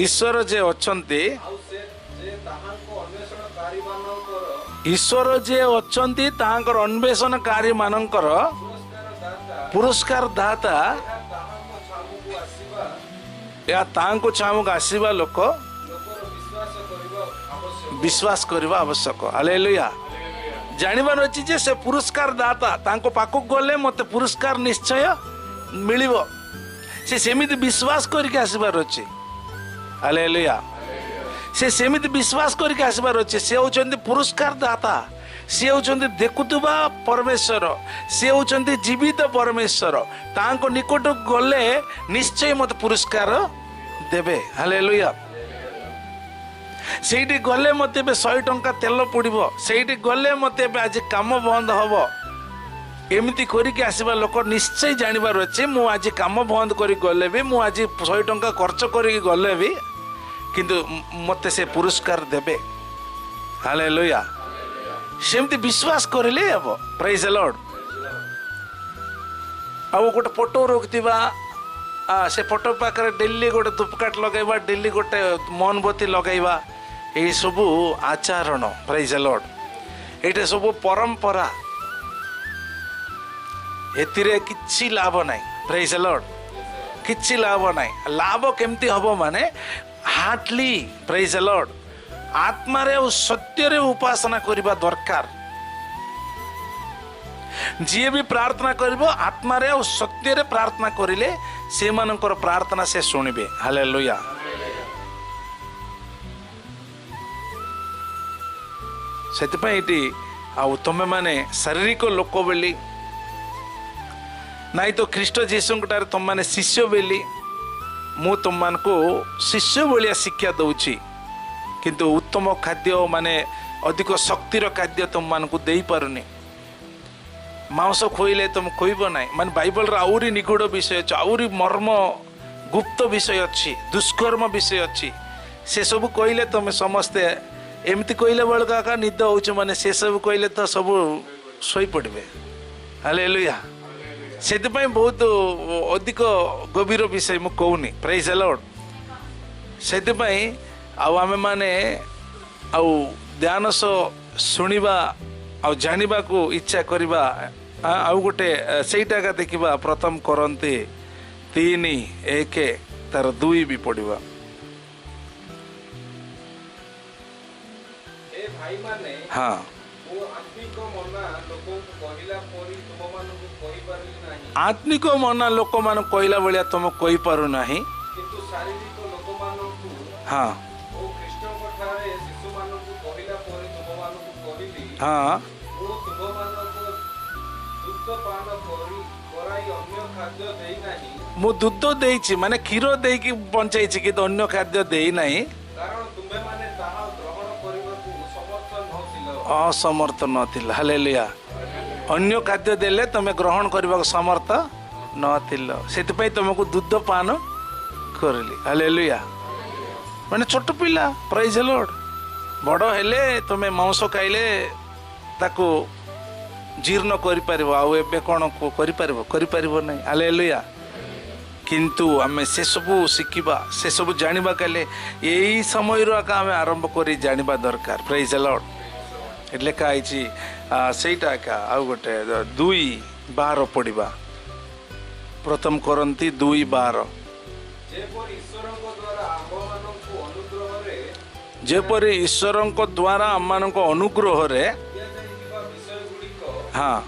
ଈଶ୍ୱର ଯେ ଅଛନ୍ତି, ଈଶ୍ୱର ଯେ ଅଛନ୍ତି ତାହାଙ୍କର ଅନ୍ୱେଷଣକାରୀ ମାନଙ୍କର ପୁରସ୍କାର ଦାତା ଏହା ତାହାଙ୍କୁ ଛାମୁକୁ ଆସିବା ଲୋକ ବିଶ୍ୱାସ କରିବା ଆବଶ୍ୟକ। ହାଲେଲୁୟା। ଜାଣିବାର ଅଛି ଯେ ସେ ପୁରସ୍କାର ଦାତା, ତାଙ୍କ ପାଖକୁ ଗଲେ ମୋତେ ପୁରସ୍କାର ନିଶ୍ଚୟ ମିଳିବ। ସେ ସେମିତି ବିଶ୍ୱାସ କରିକି ଆସିବାର ଅଛି। ହାଲେଲୁୟା। ସେ ସେମିତି ବିଶ୍ୱାସ କରିକି ଆସିବାର ଅଛି। ସେ ହେଉଛନ୍ତି ପୁରସ୍କାର ଦାତା, ସିଏ ହେଉଛନ୍ତି ଦେଖୁଥିବା ପରମେଶ୍ୱର, ସିଏ ହେଉଛନ୍ତି ଜୀବିତ ପରମେଶ୍ୱର। ତାଙ୍କ ନିକଟକୁ ଗଲେ ନିଶ୍ଚୟ ମୋତେ ପୁରସ୍କାର ଦେବେ। ହାଲେଲୁୟା। ସେଇଠି ଗଲେ ମୋତେ ଏବେ 100 ଟଙ୍କା ତେଲ ପଡ଼ିବ, ସେଇଠି ଗଲେ ମୋତେ ଏବେ ଆଜି କାମ ବନ୍ଦ ହେବ, ଏମିତି କରିକି ଆସିବା ଲୋକ ନିଶ୍ଚୟ ଜାଣିବାର ଅଛି, ମୁଁ ଆଜି କାମ ବନ୍ଦ କରିକି ଗଲେ ବି, ମୁଁ ଆଜି 100 ଟଙ୍କା ଖର୍ଚ୍ଚ କରିକି ଗଲେ ବି, କିନ୍ତୁ ମୋତେ ସେ ପୁରସ୍କାର ଦେବେ। ହାଲେଲୁୟା। ସେମିତି ବିଶ୍ୱାସ କରିଲେ ହେବ। Praise the Lord. ଆଉ ଗୋଟେ ଫଟୋ ରଖିଥିବା, ସେ ଫଟୋ ପାଖରେ ଡେଲି ଗୋଟେ ଧୂପକାଠ ଲଗାଇବା, ଡେଲି ଗୋଟେ ମୋହନବତୀ ଲଗାଇବା, ଏଇସବୁ ଆଚରଣ। Praise the Lord. ଏଇଟା ସବୁ ପରମ୍ପରା, ଏଥିରେ କିଛି ଲାଭ ନାହିଁ। Praise the Lord. କିଛି ଲାଭ ନାହିଁ। ଲାଭ କେମିତି ହେବ ମାନେ ହାର୍ଟଲି, ପ୍ରେଜ୍ ଦ ଲର୍ଡ, ଆତ୍ମାରେ ଆଉ ସତ୍ୟରେ ଉପାସନା କରିବା ଦରକାର। ଯିଏ ବି ପ୍ରାର୍ଥନା କରିବ ଆତ୍ମାରେ ଆଉ ସତ୍ୟରେ ପ୍ରାର୍ଥନା କରିଲେ ସେମାନଙ୍କର ପ୍ରାର୍ଥନା ସେ ଶୁଣିବେ। ହାଲେଲୁୟା। ସେଥିପାଇଁ ଏଠି ଆଉ ତମେମାନେ ଶାରୀରିକ ଲୋକ ବୋଲି ନାଇଁ ତ ଖ୍ରୀଷ୍ଟ ଯୀଶୁଙ୍କ ଠାରେ ତମେମାନେ ଶିଷ୍ୟ ବୋଲି ମୁଁ ତୁମମାନଙ୍କୁ ଶିଷ୍ୟ ଭଳିଆ ଶିକ୍ଷା ଦେଉଛି, କିନ୍ତୁ ଉତ୍ତମ ଖାଦ୍ୟ ମାନେ ଅଧିକ ଶକ୍ତିର ଖାଦ୍ୟ ତୁମମାନଙ୍କୁ ଦେଇପାରୁନି। ମାଂସ ଖୋଇଲେ ତୁମେ ଖୋଇବ ନାହିଁ। ମାନେ ବାଇବଲର ଆହୁରି ନିଗୂଢ଼ ବିଷୟ ଅଛି, ଆହୁରି ମର୍ମ ଗୁପ୍ତ ବିଷୟ ଅଛି, ଦୁଷ୍କର୍ମ ବିଷୟ ଅଛି। ସେସବୁ କହିଲେ ତୁମେ ସମସ୍ତେ ଏମିତି କହିଲେ ବେଳକୁ ଏକା ନିଦ ହେଉଛି, ମାନେ ସେସବୁ କହିଲେ ତ ସବୁ ଶୋଇପଡ଼ିବେ। ହାଲେଲୁୟା। ସେଥିପାଇଁ ବହୁତ ଅଧିକ ଗଭୀର ବିଷୟ ମୁଁ କହୁନି। Praise the Lord. ସେଥିପାଇଁ ଆଉ ଆମେମାନେ ଆଉ ଧ୍ୟାନ ସହ ଶୁଣିବା ଆଉ ଜାଣିବାକୁ ଇଚ୍ଛା କରିବା। ଆଉ ଗୋଟେ ସେଇଟା ଏକା ଦେଖିବା, ପ୍ରଥମ କରନ୍ତି 3:1 ତାର 2 ବି ପଡ଼ିବା। ହଁ, ଆତ୍ମିକ ମନା ଲୋକମାନଙ୍କୁ କହିଲା ଭଳିଆ ତମେ କହିପାରୁନାହିଁ। ହଁ ହଁ, ମୁଁ ଦୁଧ ଦେଇଛି ମାନେ କ୍ଷୀର ଦେଇକି ବଞ୍ଚାଇଛି, କିନ୍ତୁ ଅନ୍ୟ ଖାଦ୍ୟ ଦେଇନାହିଁ, ଅସମର୍ଥ ନଥିଲା। ହାଲେଲୁୟା। ଅନ୍ୟ ଖାଦ୍ୟ ଦେଲେ ତମେ ଗ୍ରହଣ କରିବାକୁ ସମର୍ଥ ନଥିଲ, ସେଥିପାଇଁ ତମକୁ ଦୁଧ ପାନ କରିଲି। ହାଲେଲୁୟା। ମାନେ ଛୋଟ ପିଲା, ପ୍ରେଜ୍ ଦ ଲର୍ଡ। ବଡ଼ ହେଲେ ତମେ ମାଂସ ଖାଇଲେ ତାକୁ ଜୀର୍ଣ୍ଣ କରିପାରିବ, ଆଉ ଏବେ କ'ଣ କରିପାରିବ? କରିପାରିବ ନାହିଁ। ହାଲେଲୁୟା। କିନ୍ତୁ ଆମେ ସେସବୁ ଶିଖିବା, ସେସବୁ ଜାଣିବା କଲେ ଏଇ ସମୟରୁ ଏକା ଆମେ ଆରମ୍ଭ କରି ଜାଣିବା ଦରକାର। Praise the Lord. ଏଠି ଲେଖା ହେଇଛି ସେଇଟା ଏକା। ଆଉ ଗୋଟେ 2:12 ପଡ଼ିବା, ପ୍ରଥମ କରନ୍ତି 2:12। ଯେପରି ଈଶ୍ୱରଙ୍କ ଦ୍ୱାରା ଆମମାନଙ୍କ ଅନୁଗ୍ରହରେ, ହଁ,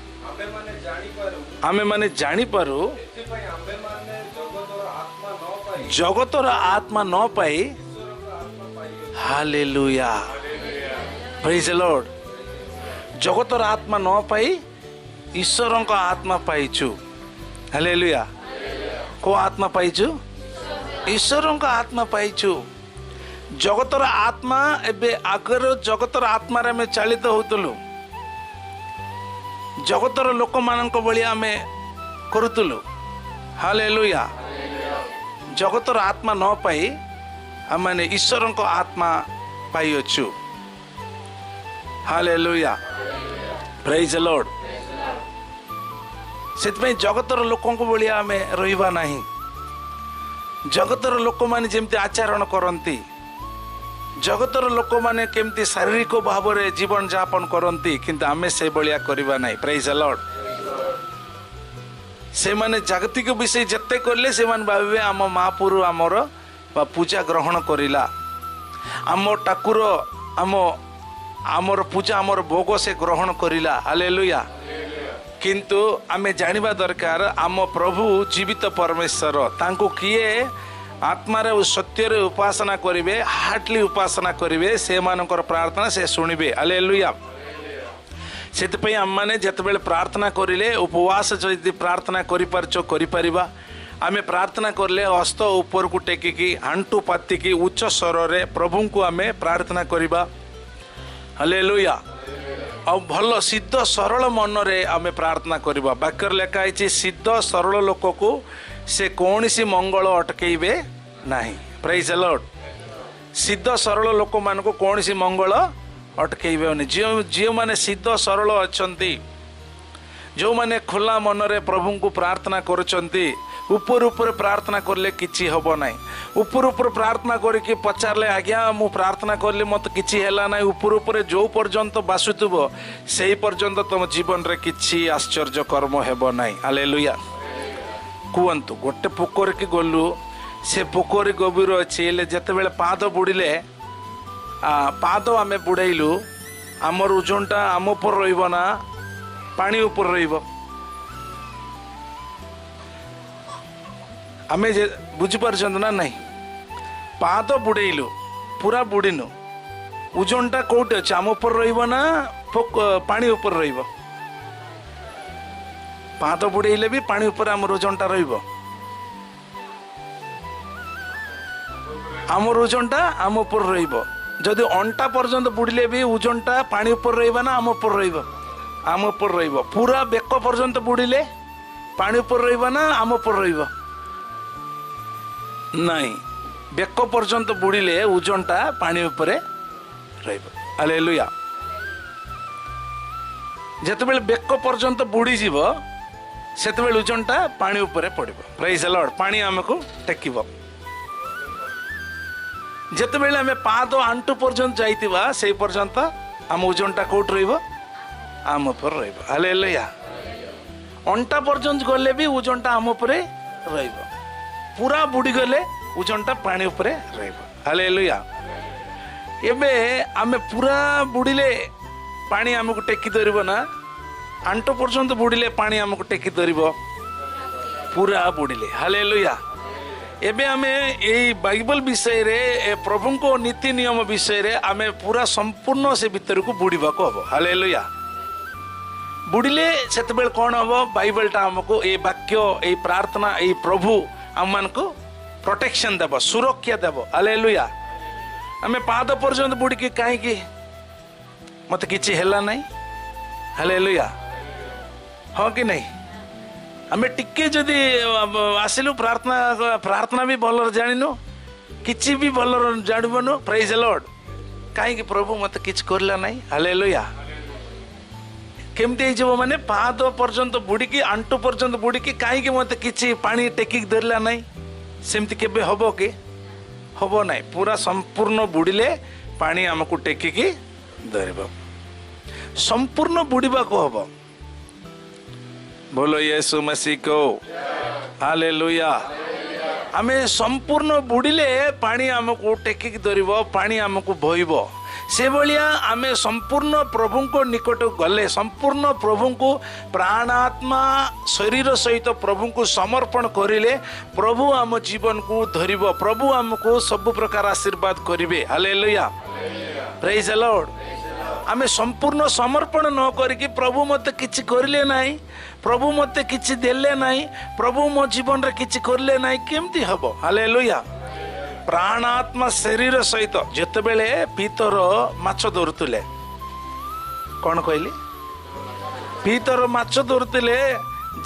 ଆମେମାନେ ଜାଣିପାରୁ, ଜଗତର ଆତ୍ମା ନ ପାଇ। ହାଲେଲୁୟା। Praise the Lord. ଜଗତର ଆତ୍ମା ନ ପାଇ ଈଶ୍ୱରଙ୍କ ଆତ୍ମା ପାଇଛୁ। ହାଲେଲୁୟା। କୋଉ ଆତ୍ମା ପାଇଛୁ? ଈଶ୍ୱରଙ୍କ ଆତ୍ମା ପାଇଛୁ। ଜଗତର ଆତ୍ମା ଏବେ ଆଗରୁ ଜଗତର ଆତ୍ମାରେ ଆମେ ଚାଳିତ ହେଉଥିଲୁ, ଜଗତର ଲୋକମାନଙ୍କ ଭଳି ଆମେ କରୁଥିଲୁ। ହାଲେଲୁୟା। ଜଗତର ଆତ୍ମା ନ ପାଇ ଆମେମାନେ ଈଶ୍ୱରଙ୍କ ଆତ୍ମା ପାଇଅଛୁ। ହାଲେଲୁୟା। Praise the Lord. ସେଥିପାଇଁ ଜଗତର ଲୋକଙ୍କ ଭଳିଆ ଆମେ ରହିବା ନାହିଁ। ଜଗତର ଲୋକମାନେ ଯେମିତି ଆଚରଣ କରନ୍ତି, ଜଗତର ଲୋକମାନେ କେମିତି ଶାରୀରିକ ଭାବରେ ଜୀବନଯାପନ କରନ୍ତି, କିନ୍ତୁ ଆମେ ସେଭଳିଆ କରିବା ନାହିଁ। Praise the Lord. ସେମାନେ ଜାଗତିକ ବିଷୟ ଯେତେ କଲେ ସେମାନେ ଭାବିବେ ଆମ ମହାପୁରୁ ଆମର ପୂଜା ଗ୍ରହଣ କରିଲା, ଆମ ଠାକୁର ଆମର ପୂଜା, ଆମର ଭୋଗ ସେ ଗ୍ରହଣ କରିଲା। ହାଲେଲୁୟା। କିନ୍ତୁ ଆମେ ଜାଣିବା ଦରକାର ଆମ ପ୍ରଭୁ ଜୀବିତ ପରମେଶ୍ୱର। ତାଙ୍କୁ କିଏ ଆତ୍ମାରେ ଓ ସତ୍ୟରେ ଉପାସନା କରିବେ, ହାର୍ଟଲି ଉପାସନା କରିବେ, ସେମାନଙ୍କର ପ୍ରାର୍ଥନା ସେ ଶୁଣିବେ। ହାଲେଲୁୟା। ସେଥିପାଇଁ ଆମେମାନେ ଯେତେବେଳେ ପ୍ରାର୍ଥନା କରିଲେ, ଉପବାସ ଯଦି ପ୍ରାର୍ଥନା କରିପାରୁଛ କରିପାରିବା। ଆମେ ପ୍ରାର୍ଥନା କଲେ ହସ୍ତ ଉପରକୁ ଟେକିକି, ଆଣ୍ଠୁ ପାତିକି ଉଚ୍ଚ ସ୍ୱରରେ ପ୍ରଭୁଙ୍କୁ ଆମେ ପ୍ରାର୍ଥନା କରିବା। ହାଲେଲୁୟା। ଆଉ ଭଲ ସିଦ୍ଧ ସରଳ ମନରେ ଆମେ ପ୍ରାର୍ଥନା କରିବା। ବାକ୍ୟରେ ଲେଖା ହେଇଛି, ସିଦ୍ଧ ସରଳ ଲୋକକୁ ସେ କୌଣସି ମଙ୍ଗଳ ଅଟକେଇବେ ନାହିଁ। Praise the Lord. ସିଦ୍ଧ ସରଳ ଲୋକମାନଙ୍କୁ କୌଣସି ମଙ୍ଗଳ ଅଟକେଇବେନି। ଯେଉଁମାନେ ସିଦ୍ଧ ସରଳ ଅଛନ୍ତି, ଯେଉଁମାନେ ଖୋଲା ମନରେ ପ୍ରଭୁଙ୍କୁ ପ୍ରାର୍ଥନା କରୁଛନ୍ତି, ଉପରୁ ଉପରେ ପ୍ରାର୍ଥନା କଲେ କିଛି ହେବ ନାହିଁ। ଉପରୁ ଉପରେ ପ୍ରାର୍ଥନା କରିକି ପଚାରିଲେ, ଆଜ୍ଞା ମୁଁ ପ୍ରାର୍ଥନା କଲି ମୋତେ କିଛି ହେଲା ନାହିଁ, ଉପରୁ ଉପରେ ଯେଉଁ ପର୍ଯ୍ୟନ୍ତ ବାସୁଥିବ ସେଇ ପର୍ଯ୍ୟନ୍ତ ତୁମ ଜୀବନରେ କିଛି ଆଶ୍ଚର୍ଯ୍ୟ କର୍ମ ହେବ ନାହିଁ। ହାଲେଲୁୟା। କୁହନ୍ତୁ, ଗୋଟେ ପୋଖରୀକି ଗଲୁ, ସେ ପୋଖରୀ ଗଭୀର ଅଛି, ହେଲେ ଯେତେବେଳେ ପାଦ ବୁଡ଼ିଲେ, ପାଦ ଆମେ ବୁଡ଼େଇଲୁ, ଆମର ଓଜନଟା ଆମ ଉପରେ ରହିବ ନା ପାଣି ଉପରେ ରହିବ? ଆମେ ଯେ ବୁଝିପାରୁଛନ୍ତି ନା ନାହିଁ? ପାଦ ବୁଡ଼େଇଲୁ, ପୁରା ବୁଡ଼ିନୁ, ଓଜନଟା କେଉଁଠି ଅଛି? ଆମ ଉପରେ ରହିବ ନା ପାଣି ଉପରେ ରହିବ? ପାଦ ବୁଡ଼େଇଲେ ବି ପାଣି ଉପରେ ଆମର ଓଜନଟା ରହିବ। ଆମର ଓଜନଟା ଆମ ଉପରେ ରହିବ। ଯଦି ଅଣ୍ଟା ପର୍ଯ୍ୟନ୍ତ ବୁଡ଼ିଲେ ବି ଓଜନଟା ପାଣି ଉପରେ ରହିବ ନା ଆମ ଉପରେ ରହିବ? ଆମ ଉପରେ ରହିବ। ପୁରା ବେକ ପର୍ଯ୍ୟନ୍ତ ବୁଡ଼ିଲେ ପାଣି ଉପରେ ରହିବ ନା ଆମ ଉପରେ ରହିବ? ନାଇଁ, ବେକ ପର୍ଯ୍ୟନ୍ତ ବୁଡ଼ିଲେ ଓଜନଟା ପାଣି ଉପରେ ରହିବ। ହାଲେଲୁୟା। ଯେତେବେଳେ ବେକ ପର୍ଯ୍ୟନ୍ତ ବୁଡ଼ିଯିବ ସେତେବେଳେ ଓଜନଟା ପାଣି ଉପରେ ପଡ଼ିବ। Praise the Lord. ପାଣି ଆମକୁ ଟେକିବ। ଯେତେବେଳେ ଆମେ ପାଦ ଆଣ୍ଠୁ ପର୍ଯ୍ୟନ୍ତ ଯାଇଥିବା ସେଇ ପର୍ଯ୍ୟନ୍ତ ଆମ ଓଜନଟା କୋଉଠି ରହିବ? ଆମ ଉପରେ ରହିବ। ହାଲେଲୁୟା। ଅଣ୍ଟା ପର୍ଯ୍ୟନ୍ତ ଗଲେ ବି ଓଜନଟା ଆମ ଉପରେ ରହିବ। ପୁରା ବୁଡ଼ିଗଲେ ଓଜନଟା ପାଣି ଉପରେ ରହିବ। ହାଲେଲୁୟା। ଏବେ ଆମେ ପୁରା ବୁଡ଼ିଲେ ପାଣି ଆମକୁ ଟେକି ଧରିବ ନା ଆଣ୍ଠୁ ପର୍ଯ୍ୟନ୍ତ ବୁଡ଼ିଲେ ପାଣି ଆମକୁ ଟେକି ଧରିବ? ପୁରା ବୁଡ଼ିଲେ। ହାଲେଲୁୟା। ଏବେ ଆମେ ଏଇ ବାଇବଲ ବିଷୟରେ, ଏ ପ୍ରଭୁଙ୍କ ନୀତି ନିୟମ ବିଷୟରେ ଆମେ ପୁରା ସମ୍ପୂର୍ଣ୍ଣ ସେ ଭିତରକୁ ବୁଡ଼ିବାକୁ ହବ। ହାଲେଲୁୟା। ବୁଡ଼ିଲେ ସେତେବେଳେ କ'ଣ ହବ? ବାଇବଲଟା ଆମକୁ, ଏଇ ବାକ୍ୟ, ଏଇ ପ୍ରାର୍ଥନା, ଏଇ ପ୍ରଭୁ ଆମମାନଙ୍କୁ ପ୍ରୋଟେକ୍ସନ୍ ଦେବ, ସୁରକ୍ଷା ଦେବ। ହାଲେଲୁୟା। ଆମେ ପାଦ ପର୍ଯ୍ୟନ୍ତ ବୁଡ଼ିକି କାହିଁକି ମୋତେ କିଛି ହେଲା ନାହିଁ? ହାଲେଲୁୟା। ହଁ କି ନାହିଁ? ଆମେ ଟିକେ ଯଦି ଆସିଲୁ, ପ୍ରାର୍ଥନା ବି ଭଲରେ ଜାଣିନୁ, କିଛି ବି ଭଲରେ ଜାଣିବନୁ। Praise the Lord. କାହିଁକି ପ୍ରଭୁ ମୋତେ କିଛି କରିଲା ନାହିଁ? ହାଲେଲୁୟା। କେମିତି ହେଇଯିବ ମାନେ ପାଦ ପର୍ଯ୍ୟନ୍ତ ବୁଡ଼ିକି, ଆଣ୍ଠୁ ପର୍ଯ୍ୟନ୍ତ ବୁଡ଼ିକି କାହିଁକି ମୋତେ କିଛି ପାଣି ଟେକିକି ଧରିଲା ନାହିଁ? ସେମିତି କେବେ ହବ କି? ହବ ନାହିଁ। ପୁରା ସମ୍ପୂର୍ଣ୍ଣ ବୁଡ଼ିଲେ ପାଣି ଆମକୁ ଟେକିକି ଧରିବ। ସମ୍ପୂର୍ଣ୍ଣ ବୁଡ଼ିବାକୁ ହବ। ବୋଲୋ ୟେଶୁ ମସିହ କୋ ହାଲେଲୁୟା। ଆମେ ସମ୍ପୂର୍ଣ୍ଣ ବୁଡ଼ିଲେ ପାଣି ଆମକୁ ଟେକିକି ଧରିବ, ପାଣି ଆମକୁ ବୋହିବ। ସେଭଳିଆ ଆମେ ସମ୍ପୂର୍ଣ୍ଣ ପ୍ରଭୁଙ୍କ ନିକଟକୁ ଗଲେ, ସମ୍ପୂର୍ଣ୍ଣ ପ୍ରଭୁଙ୍କୁ ପ୍ରାଣାତ୍ମା ଶରୀର ସହିତ ପ୍ରଭୁଙ୍କୁ ସମର୍ପଣ କରିଲେ ପ୍ରଭୁ ଆମ ଜୀବନକୁ ଧରିବ, ପ୍ରଭୁ ଆମକୁ ସବୁ ପ୍ରକାର ଆଶୀର୍ବାଦ କରିବେ। ହାଲେଲୁୟା। Praise the Lord. ଆମେ ସମ୍ପୂର୍ଣ୍ଣ ସମର୍ପଣ ନ କରିକି ପ୍ରଭୁ ମୋତେ କିଛି କରିଲେ ନାହିଁ, ପ୍ରଭୁ ମୋତେ କିଛି ଦେଲେ ନାହିଁ, ପ୍ରଭୁ ମୋ ଜୀବନରେ କିଛି କରିଲେ ନାହିଁ, କେମିତି ହେବ? ହାଲେଲୁୟା। ପ୍ରାଣାତ୍ମା ଶରୀର ସହିତ ଯେତେବେଳେ ପିତର ମାଛ ଧରୁଥିଲେ, କ'ଣ କହିଲି? ପିତର ମାଛ ଧରୁଥିଲେ,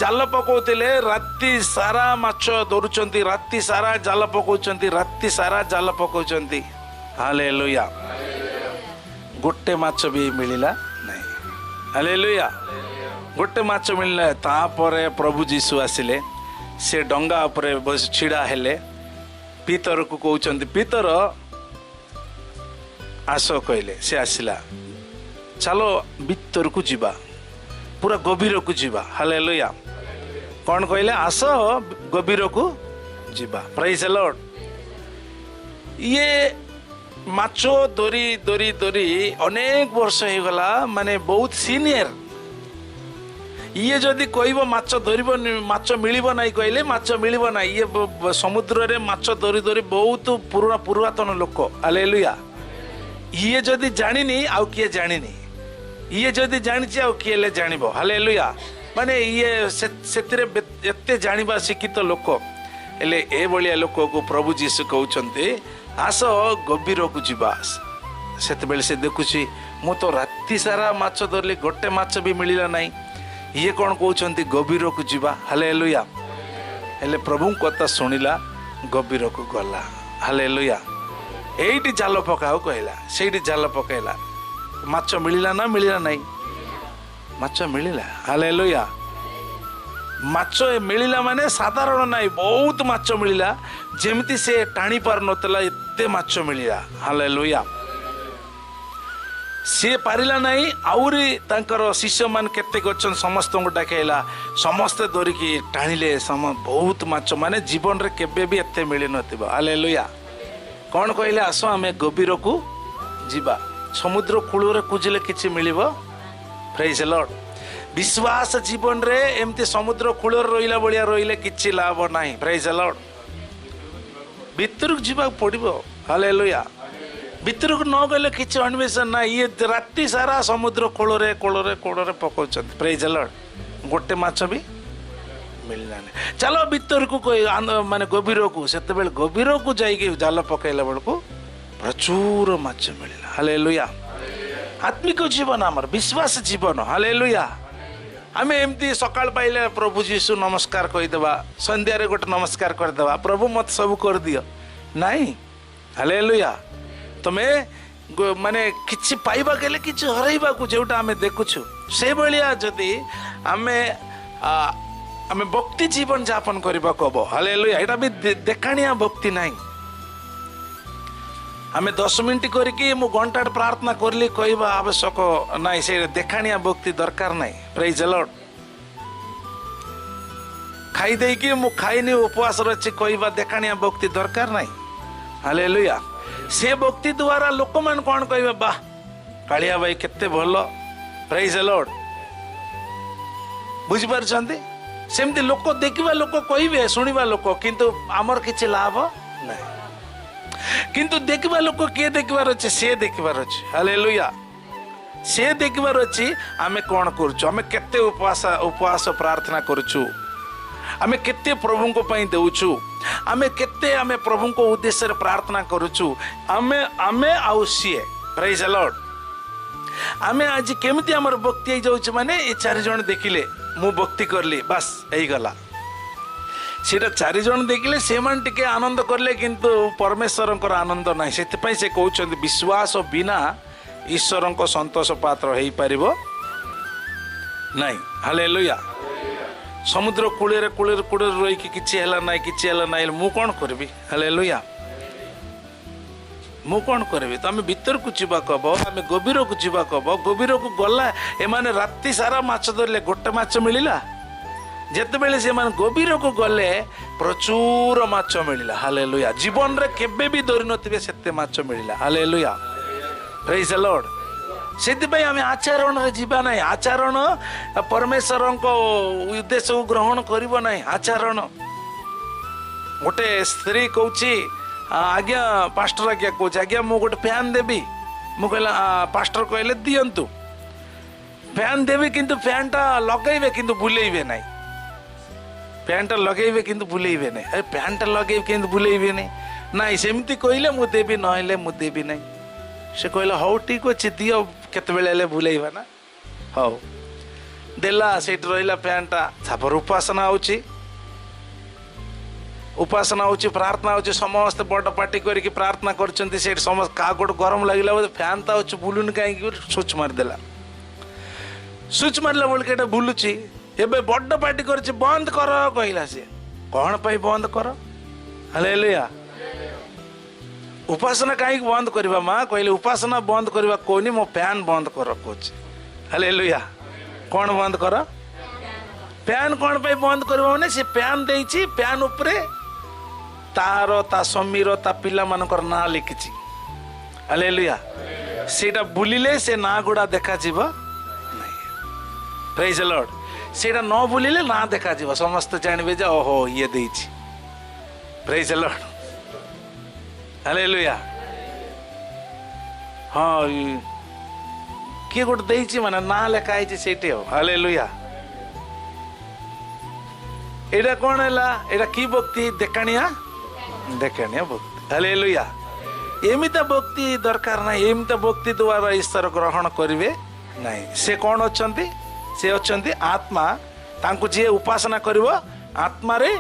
ଜାଲ ପକାଉଥିଲେ, ରାତି ସାରା ମାଛ ଧରୁଛନ୍ତି, ରାତି ସାରା ଜାଲ ପକାଉଛନ୍ତି, ରାତି ସାରା ଜାଲ ପକାଉଛନ୍ତି। ହାଲେଲୁୟା। ଗୋଟେ ମାଛ ବି ମିଳିଲା ନାହିଁ। ହାଲେଲୁୟା। ଗୋଟେ ମାଛ ମିଳିଲା। ତାପରେ ପ୍ରଭୁ ଯୀଶୁ ଆସିଲେ, ସେ ଡଙ୍ଗା ଉପରେ ବସି ଛିଡ଼ା ହେଲେ। ପିତରକୁ କହୁଛନ୍ତି, ପିତର ଆସ କହିଲେ। ସେ ଆସିଲା। ଚାଲ ଭିତରକୁ ଯିବା, ପୁରା ଗଭୀରକୁ ଯିବା। ହାଲେଲୁୟା। କ'ଣ କହିଲେ? ଆସ ଗଭୀରକୁ ଯିବା। Praise the Lord. ଇଏ ମାଛ ଧରି ଧରି ଧରି ଅନେକ ବର୍ଷ ହେଇଗଲା, ମାନେ ବହୁତ ସିନିୟର। ଇଏ ଯଦି କହିବ ମାଛ ଧରିବନି, ମାଛ ମିଳିବ ନାହିଁ କହିଲେ ମାଛ ମିଳିବ ନାହିଁ। ଇଏ ସମୁଦ୍ରରେ ମାଛ ଧରି ଧରି ବହୁତ ପୁରୁଣା ପୁରାତନ ଲୋକ। ହାଲେଲୁୟା। ଇଏ ଯଦି ଜାଣିନି ଆଉ କିଏ ଜାଣିନି, ଇଏ ଯଦି ଜାଣିଛି ଆଉ କିଏ ହେଲେ ଜାଣିବ। ହାଲେଲୁୟା। ମାନେ ଇଏ ସେଥିରେ ଏତେ ଜାଣିବା ଶିକ୍ଷିତ ଲୋକ। ହେଲେ ଏଭଳିଆ ଲୋକକୁ ପ୍ରଭୁ ଯୀଶୁ କହୁଛନ୍ତି ଆସ ଗଭୀରକୁ ଯିବା। ସେତେବେଳେ ସେ ଦେଖୁଛି ମୁଁ ତ ରାତି ସାରା ମାଛ ଧରିଲି, ଗୋଟେ ମାଛ ବି ମିଳିଲା ନାହିଁ, ଇଏ କ'ଣ କହୁଛନ୍ତି ଗଭୀରକୁ ଯିବା। ହାଲେଲୁୟା। ହେଲେ ପ୍ରଭୁଙ୍କ କଥା ଶୁଣିଲା, ଗଭୀରକୁ ଗଲା। ହାଲେଲୁୟା। ଏଇଠି ଜାଲ ପକାଅ କହିଲା, ସେଇଠି ଜାଲ ପକାଇଲା। ମାଛ ମିଳିଲା ନା ମିଳିଲା ନାହିଁ? ମାଛ ମିଳିଲା। ହାଲେଲୁୟା। ମାଛ ମିଳିଲା ମାନେ ସାଧାରଣ ନାହିଁ, ବହୁତ ମାଛ ମିଳିଲା, ଯେମିତି ସେ ଟାଣି ପାରୁନଥିଲା ଏତେ ମାଛ ମିଳିଲା। ହାଲେଲୁୟା। ସିଏ ପାରିଲା ନାହିଁ, ଆହୁରି ତାଙ୍କର ଶିଷ୍ୟମାନେ କେତେକ ଅଛନ୍ତି ସମସ୍ତଙ୍କୁ ଡାକେଇଲା, ସମସ୍ତେ ଧରିକି ଟାଣିଲେ, ବହୁତ ମାଛ, ମାନେ ଜୀବନରେ କେବେ ବି ଏତେ ମିଳିନଥିବ। ହାଲେଲୁୟା। କ'ଣ କହିଲେ? ଆସ ଆମେ ଗଭୀରକୁ ଯିବା। ସମୁଦ୍ର କୂଳରେ ଖୋଜିଲେ କିଛି ମିଳିବ? Praise the Lord. ବିଶ୍ୱାସ ଜୀବନରେ ଏମିତି ସମୁଦ୍ର କୂଳରେ ରହିଲା ଭଳିଆ ରହିଲେ କିଛି ଲାଭ ନାହିଁ। Praise the Lord. ଭିତରକୁ ଯିବାକୁ ପଡ଼ିବ। ହାଲେଲୁୟା। ଭିତରକୁ ନ ଗଲେ କିଛି ଅନ୍ୱେଷଣ ନାହିଁ। ଇଏ ରାତି ସାରା ସମୁଦ୍ର କୂଳରେ କୂଳରେ କୂଳରେ ପକାଉଛନ୍ତି। Praise the Lord. ଗୋଟେ ମାଛ ବି ମିଳିଲାନି। ଚାଲ ଭିତରକୁ, ମାନେ ଗଭୀରକୁ। ସେତେବେଳେ ଗଭୀରକୁ ଯାଇକି ଜାଲ ପକାଇଲା ବେଳକୁ ପ୍ରଚୁର ମାଛ ମିଳିଲା। ହାଲେଲୁୟା। ଆତ୍ମିକ ଜୀବନ ଆମର ବିଶ୍ୱାସ ଜୀବନ। ହାଲେଲୁୟା। ଆମେ ଏମିତି ସକାଳ ପାଇଲେ ପ୍ରଭୁ ଯୀଶୁ ନମସ୍କାର କହିଦେବା, ସନ୍ଧ୍ୟାରେ ଗୋଟେ ନମସ୍କାର କରିଦେବା, ପ୍ରଭୁ ମୋତେ ସବୁ କରିଦିଅ, ନାଇଁ। ହାଲେଲୁୟା। ତମେ ମାନେ କିଛି ପାଇବାକୁ ହେଲେ କିଛି ହରାଇବାକୁ, ଯେଉଁଟା ଆମେ ଦେଖୁଛୁ ସେଇଭଳିଆ ଯଦି ଆମେ ଆମେ ଭକ୍ତି ଜୀବନ ଯାପନ କରିବାକୁ ହବ। ହାଲେଲୁୟା। ଏଇଟା ବି ଦେଖାଣିଆ ଭକ୍ତି ନାହିଁ। ଆମେ 10 ମିନିଟ୍ କରିକି ମୁଁ ଘଣ୍ଟାଟେ ପ୍ରାର୍ଥନା କରିଲି କହିବା ଆବଶ୍ୟକ ନାହିଁ, ସେ ଦେଖାଣିଆ ଭକ୍ତି ଦରକାର ନାହିଁ। Praise the Lord. ଖାଇ ଦେଇକି ମୁଁ ଖାଇନି ଉପବାସରେ ଅଛି କହିବା ଦେଖାଣିଆ ଭକ୍ତି ଦରକାର ନାହିଁ। ହାଲେଲୁୟା। ସେ ଭକ୍ତି ଦ୍ୱାରା ଲୋକମାନେ କ'ଣ କହିବେ? ବାহ, କାଳିଆ ଭାଇ କେତେ ଭଲ। Praise the Lord. ବୁଝିପାରୁଛନ୍ତି? ସେମିତି ଲୋକ ଦେଖିବା ଲୋକ କହିବେ, ଶୁଣିବା ଲୋକ, କିନ୍ତୁ ଆମର କିଛି ଲାଭ ନାହିଁ। କିନ୍ତୁ ଦେଖିବା ଲୋକ କିଏ ଦେଖିବାର ଅଛି? ସେ ଦେଖିବାର ଅଛି। ହାଲେଲୁୟା। ସେ ଦେଖିବାର ଅଛି ଆମେ କ'ଣ କରୁଛୁ, ଆମେ କେତେ ଉପବାସ ପ୍ରାର୍ଥନା କରୁଛୁ, ଆମେ କେତେ ପ୍ରଭୁଙ୍କ ପାଇଁ ଦେଉଛୁ, ଆମେ କେତେ ଆମେ ପ୍ରଭୁଙ୍କ ଉଦ୍ଦେଶ୍ୟରେ ପ୍ରାର୍ଥନା କରୁଛୁ। ଆମେ ଆମେ ଆଉ ସିଏ। Praise the Lord. ଆମେ ଆଜି କେମିତି ଆମର ଭକ୍ତି ହେଇଯାଉଛି, ମାନେ ଏ ଚାରିଜଣ ଦେଖିଲେ ମୁଁ ଭକ୍ତି କଲି, ବାସ୍ ହେଇଗଲା। ସେଇଟା ଚାରିଜଣ ଦେଖିଲେ ସେମାନେ ଟିକେ ଆନନ୍ଦ କଲେ, କିନ୍ତୁ ପରମେଶ୍ୱରଙ୍କର ଆନନ୍ଦ ନାହିଁ। ସେଥିପାଇଁ ସେ କହୁଛନ୍ତି ବିଶ୍ୱାସ ବିନା ଈଶ୍ୱରଙ୍କ ସନ୍ତୋଷ ପାତ୍ର ହେଇପାରିବ ନାହିଁ। ହାଲେଲୁୟା। ସମୁଦ୍ର କୂଳରେ କୂଳରେ କୂଳରେ ରହିକି କିଛି ହେଲା ନାହିଁ, କିଛି ହେଲା ନାହିଁ, ମୁଁ କ'ଣ କରିବି? ହାଲେଲୁୟା। ମୁଁ କ'ଣ କରିବି? ତ ଆମେ ଭିତରକୁ ଯିବାକୁ ହବ, ଆମେ ଗଭୀରକୁ ଯିବାକୁ ହବ। ଗଭୀରକୁ ଗଲା ଏମାନେ ରାତି ସାରା ମାଛ ଧରିଲେ, ଗୋଟେ ମାଛ ମିଳିଲା। ଯେତେବେଳେ ସେମାନେ ଗଭୀରକୁ ଗଲେ ପ୍ରଚୁର ମାଛ ମିଳିଲା। ହାଲେଲୁୟା। ଜୀବନରେ କେବେ ବି ଧରି ନଥିବେ ସେତେ ମାଛ ମିଳିଲା। ହାଲେଲୁୟା। Praise the Lord. ସେଥିପାଇଁ ଆମେ ଆଚରଣରେ ଯିବା ନାହିଁ। ଆଚରଣ ପରମେଶ୍ୱରଙ୍କ ଉଦ୍ଦେଶ୍ୟକୁ ଗ୍ରହଣ କରିବ ନାହିଁ। ଆଚରଣ। ଗୋଟେ ସ୍ତ୍ରୀ କହୁଛି, ଆଜ୍ଞା ପାଷ୍ଟର ଆଜ୍ଞା କହୁଛି, ଆଜ୍ଞା ମୁଁ ଗୋଟେ ଫ୍ୟାନ୍ ଦେବି। ମୁଁ କହିଲା, ପାଷ୍ଟର କହିଲେ ଦିଅନ୍ତୁ ଫ୍ୟାନ୍ ଦେବି, କିନ୍ତୁ ଫ୍ୟାନ୍ଟା ଲଗେଇବେ କିନ୍ତୁ ବୁଲେଇବେ ନାହିଁ। ଫ୍ୟାନ୍ଟା ଲଗେଇବେ କିନ୍ତୁ ବୁଲେଇବେ ନାହିଁ। ଆରେ ଫ୍ୟାନ୍ଟା ଲଗେଇବେ କିନ୍ତୁ ବୁଲେଇବେ ନାହିଁ? ନାଇଁ, ସେମିତି କହିଲେ ମୁଁ ଦେବି, ନହେଲେ ମୁଁ ଦେବି ନାହିଁ। ସେ କହିଲା ହଉ ଠିକ୍ ଅଛି ଦିଅ, କେତେବେଳେ ହେଲେ ବୁଲେଇବା ନା। ହଉ ଦେଲା, ସେଇଠି ରହିଲା ଫ୍ୟାନ୍ଟା। ତାପରେ ଉପାସନା ହେଉଛି, ଉପାସନା ହେଉଛି, ପ୍ରାର୍ଥନା ହେଉଛି, ସମସ୍ତେ ବଡ଼ ପାଟି କରିକି ପ୍ରାର୍ଥନା କରୁଛନ୍ତି। ସେଇଠି ସମସ୍ତେ କାହା ଗୋଟେ ଗରମ ଲାଗିଲା ବୋଧେ, ଫ୍ୟାନ୍ ତ ଅଛି ବୁଲୁନି କାହିଁକି, ସୁଇଚ୍ ମାରିଦେଲା। ସୁଇଚ୍ ମାରିଲା ବେଳକୁ ଏଇଟା ବୁଲୁଛି। ଏବେ ବଡ଼ ପାଟି କରିଛି, ବନ୍ଦ କର କହିଲା ସିଏ। କ'ଣ ପାଇଁ ବନ୍ଦ କର? ହାଲେଲୁୟା। ଉପାସନା କାହିଁକି ବନ୍ଦ କରିବା ମା? କହିଲେ ଉପାସନା ବନ୍ଦ କରିବା କହୁନି, ମୋ ଫ୍ୟାନ୍ ବନ୍ଦ କର କହୁଛି। ହାଲେଲୁୟା। କ'ଣ ବନ୍ଦ କର? ଫ୍ୟାନ୍ କ'ଣ ପାଇଁ ବନ୍ଦ କରିବ ମାନେ ସେ ଫ୍ୟାନ୍ ଦେଇଛି, ଫ୍ୟାନ୍ ଉପରେ ତାର, ତା ସ୍ୱାମୀର, ତା ପିଲାମାନଙ୍କର ନାଁ ଲେଖିଛି। ହାଲେଲୁୟା। ସେଇଟା ବୁଲିଲେ ସେ ନାଁ ଗୁଡ଼ା ଦେଖାଯିବ ନାହିଁ। ପ୍ରେଜ୍ ଲର୍ଡ। ସେଇଟା ନ ବୁଲିଲେ ନାଁ ଦେଖାଯିବ, ସମସ୍ତେ ଜାଣିବେ ଯେ ଓହୋ ଇଏ ଦେଇଛି। Praise lord. Hallelujah. ହଁ, କିଏ ଗୋଟେ ଦେଇଛି ମାନେ ନାଁ ଲେଖା ହେଇଛି ସେଇଠି। ଆଉ ହାଲେଲୁୟା। ଏଇଟା କ'ଣ ହେଲା? ଏଇଟା କି ଭକ୍ତି? ଦେଖାଣିଆ, ଦେଖାଣିଆ ଭକ୍ତି। ହାଲେଲୁୟା। ଏମିତି ଭକ୍ତି ଦରକାର ନାହିଁ। ଏମିତି ଭକ୍ତି ଦ୍ୱାରା ଈଶ୍ୱର ଗ୍ରହଣ କରିବେ ନାହିଁ। ସେ କ'ଣ ଅଛନ୍ତି? ସେ ଅଛନ୍ତି ଆତ୍ମା। ତାଙ୍କୁ ଯିଏ ଉପାସନା କରିବ ଆତ୍ମାରେ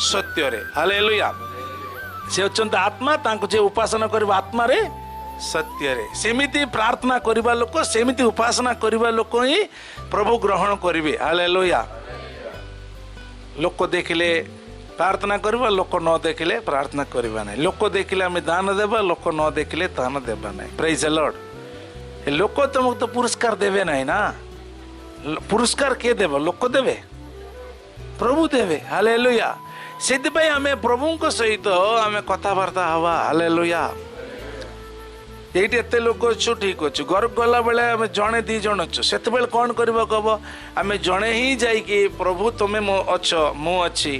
ସତ୍ୟରେ। ହାଲେଲୁୟା। ସେ ଅଛନ୍ତି ଆତ୍ମା, ତାଙ୍କୁ ଯିଏ ଉପାସନା କରିବ ଆତ୍ମାରେ ସତ୍ୟରେ। ସେମିତି ପ୍ରାର୍ଥନା କରିବା ଲୋକ, ସେମିତି ଉପାସନା କରିବା ଲୋକ ହିଁ ପ୍ରଭୁ ଗ୍ରହଣ କରିବେ। ହାଲେଲୁୟା। ଲୋକ ଦେଖିଲେ ପ୍ରାର୍ଥନା କରିବା, ଲୋକ ନ ଦେଖିଲେ ପ୍ରାର୍ଥନା କରିବା ନାହିଁ। ଲୋକ ଦେଖିଲେ ଆମେ ଦାନ ଦେବା, ଲୋକ ନ ଦେଖିଲେ ଦାନ ଦେବା ନାହିଁ। ପ୍ରେଜ୍ ଲର୍ଡ। ଲୋକ ତୁମକୁ ତ ପୁରସ୍କାର ଦେବେ ନାହିଁ ନା। ପୁରସ୍କାର କିଏ ଦେବ? ଲୋକ ଦେବେ? ପ୍ରଭୁ ଦେବେ। ହାଲେଲୁୟା। ସେଥିପାଇଁ ଆମେ ପ୍ରଭୁଙ୍କ ସହିତ ଆମେ କଥାବାର୍ତ୍ତା ହବା। ହାଲେଲୁୟା। ଏଇଠି ଏତେ ଲୋକ ଅଛୁ, ଠିକ ଅଛୁ। ଘରକୁ ଗଲାବେଳେ ଆମେ ଜଣେ ଦି ଜଣ ଅଛୁ, ସେତେବେଳେ କ'ଣ କରିବାକୁ ହବ? ଆମେ ଜଣେ ହିଁ ଯାଇକି ପ୍ରଭୁ ତୁମେ ମୋ ଅଛ, ମୁଁ ଅଛି,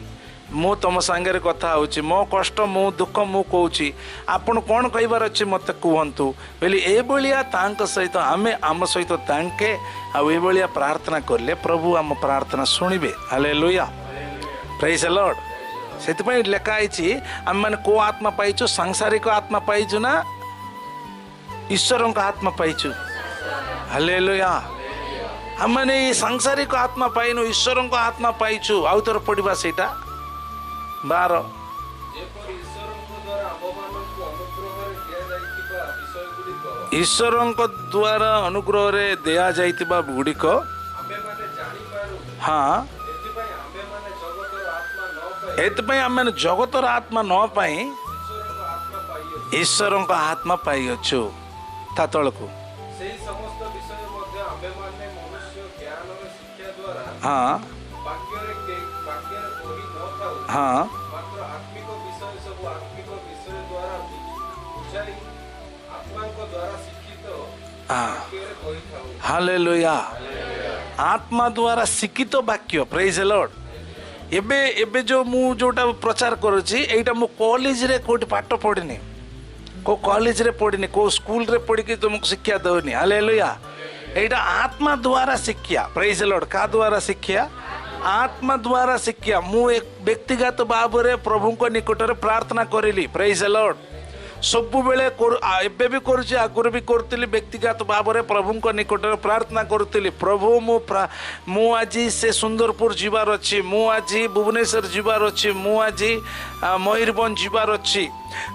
ମୁଁ ତୁମ ସାଙ୍ଗରେ କଥା ହେଉଛି, ମୋ କଷ୍ଟ, ମୋ ଦୁଃଖ ମୁଁ କହୁଛି, ଆପଣ କ'ଣ କହିବାର ଅଛି ମୋତେ କୁହନ୍ତୁ ବୋଲି ଏଭଳିଆ ତାଙ୍କ ସହିତ ଆମେ, ଆମ ସହିତ ତାଙ୍କେ, ଆଉ ଏଭଳିଆ ପ୍ରାର୍ଥନା କଲେ ପ୍ରଭୁ ଆମ ପ୍ରାର୍ଥନା ଶୁଣିବେ। ହାଲେଲୁୟା। Praise lord. ସେଥିପାଇଁ ଲେଖା ହେଇଛି ଆମେମାନେ କେଉଁ ଆତ୍ମା ପାଇଛୁ? ସାଂସାରିକ ଆତ୍ମା ପାଇଛୁ ନା ଈଶ୍ୱରଙ୍କ ଆତ୍ମା ପାଇଛୁ? ହାଲେଲୁୟା। ଆମମାନେ ଏଇ ସାଂସାରିକ ଆତ୍ମା ପାଇନୁ, ଈଶ୍ୱରଙ୍କ ଆତ୍ମା ପାଇଛୁ। ଆଉ ଥରେ ପଢିବା ସେଇଟା 12। ଈଶ୍ୱରଙ୍କ ଦ୍ୱାରା ଅନୁଗ୍ରହରେ ଦିଆଯାଇଥିବା ଗୁଡ଼ିକ, ହଁ, ଏଥିପାଇଁ ଆମେମାନେ ଜଗତର ଆତ୍ମା ନ ପାଇଁ ଈଶ୍ୱରଙ୍କ ଆତ୍ମା ପାଇଅଛୁ। ତା ତଳକୁ, ହଁ ହଁ, ହାଲେଲୁୟା। ଆତ୍ମା ଦ୍ୱାରା ଶିକ୍ଷିତ ବାକ୍ୟ। Praise lord. ଏବେ ଏବେ ଯେଉଁ ମୁଁ ଯେଉଁଟା ପ୍ରଚାର କରୁଛି, ଏଇଟା ମୁଁ କଲେଜରେ କେଉଁଠି ପାଠ ପଢ଼ିନି, କେଉଁ କଲେଜରେ ପଢ଼ିନି, କେଉଁ ସ୍କୁଲରେ ପଢ଼ିକି ତୁମକୁ ଶିକ୍ଷା ଦେଉନି। ହାଲେଲୁୟା। ଏଇଟା ଆତ୍ମା ଦ୍ୱାରା ଶିକ୍ଷା। ପ୍ରେଜ୍ ଲର୍ଡ। କାହା ଦ୍ୱାରା ଶିକ୍ଷା? ଆତ୍ମା ଦ୍ୱାରା ଶିକ୍ଷା। ମୁଁ ଏକ ବ୍ୟକ୍ତିଗତ ଭାବରେ ପ୍ରଭୁଙ୍କ ନିକଟରେ ପ୍ରାର୍ଥନା କରିଲି। ପ୍ରେଜ୍ ଲର୍ଡ। ସବୁବେଳେ ଏବେ ବି କରୁଛି, ଆଗରୁ ବି କରୁଥିଲି। ବ୍ୟକ୍ତିଗତ ଭାବରେ ପ୍ରଭୁଙ୍କ ନିକଟରେ ପ୍ରାର୍ଥନା କରୁଥିଲି, ପ୍ରଭୁ ମୁଁ ଆଜି ସେ ସୁନ୍ଦରପୁର ଯିବାର ଅଛି, ମୁଁ ଆଜି ଭୁବନେଶ୍ୱର ଯିବାର ଅଛି, ମୁଁ ଆଜି ମୟୂରଭଞ୍ଜ ଯିବାର ଅଛି,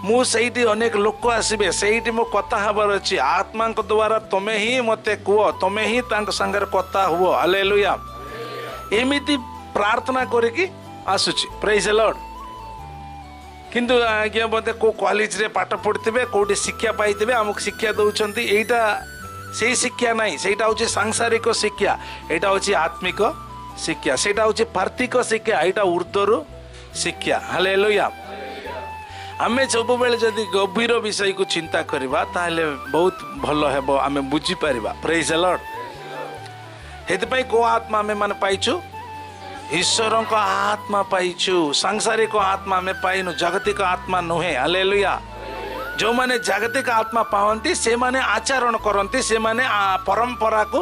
ମୁଁ ସେଇଠି ଅନେକ ଲୋକ ଆସିବେ, ସେଇଠି ମୁଁ କଥା ହେବାର ଅଛି। ଆତ୍ମାଙ୍କ ଦ୍ୱାରା ତୁମେ ହିଁ ମୋତେ କୁହ, ତୁମେ ହିଁ ତାଙ୍କ ସାଙ୍ଗରେ କଥା ହୁଅ। ହାଲେଲୁୟା। ଏମିତି ପ୍ରାର୍ଥନା କରିକି ଆସୁଛି। Praise lord. କିନ୍ତୁ ଆଜ୍ଞା ବୋଧେ କେଉଁ କଲେଜରେ ପାଠ ପଢ଼ିଥିବେ, କେଉଁଠି ଶିକ୍ଷା ପାଇଥିବେ, ଆମକୁ ଶିକ୍ଷା ଦେଉଛନ୍ତି। ଏଇଟା ସେଇ ଶିକ୍ଷା ନାହିଁ, ସେଇଟା ହେଉଛି ସାଂସାରିକ ଶିକ୍ଷା, ଏଇଟା ହେଉଛି ଆତ୍ମିକ ଶିକ୍ଷା, ସେଇଟା ହେଉଛି ପାର୍ଥିକ ଶିକ୍ଷା, ଏଇଟା ଉର୍ଦ୍ଧ୍ୱରୁ ଶିକ୍ଷା। ହାଲେଲୁୟା। ଆମେ ସବୁବେଳେ ଯଦି ଗଭୀର ବିଷୟକୁ ଚିନ୍ତା କରିବା ତାହେଲେ ବହୁତ ଭଲ ହେବ, ଆମେ ବୁଝିପାରିବା। ପ୍ରେଜ୍ ଲର୍ଡ। ସେଥିପାଇଁ କେଉଁ ଆତ୍ମା ଆମେ ମାନେ ପାଇଛୁ? ଈଶ୍ୱରଙ୍କ ଆତ୍ମା ପାଇଛୁ। ସାଂସାରିକ ଆତ୍ମା ଆମେ ପାଇନୁ, ଜାଗତିକ ଆତ୍ମା ନୁହେଁ। ହାଲେଲୁୟା। ଯେଉଁମାନେ ଜାଗତିକ ଆତ୍ମା ପାଆନ୍ତି ସେମାନେ ଆଚରଣ କରନ୍ତି, ସେମାନେ ପରମ୍ପରାକୁ,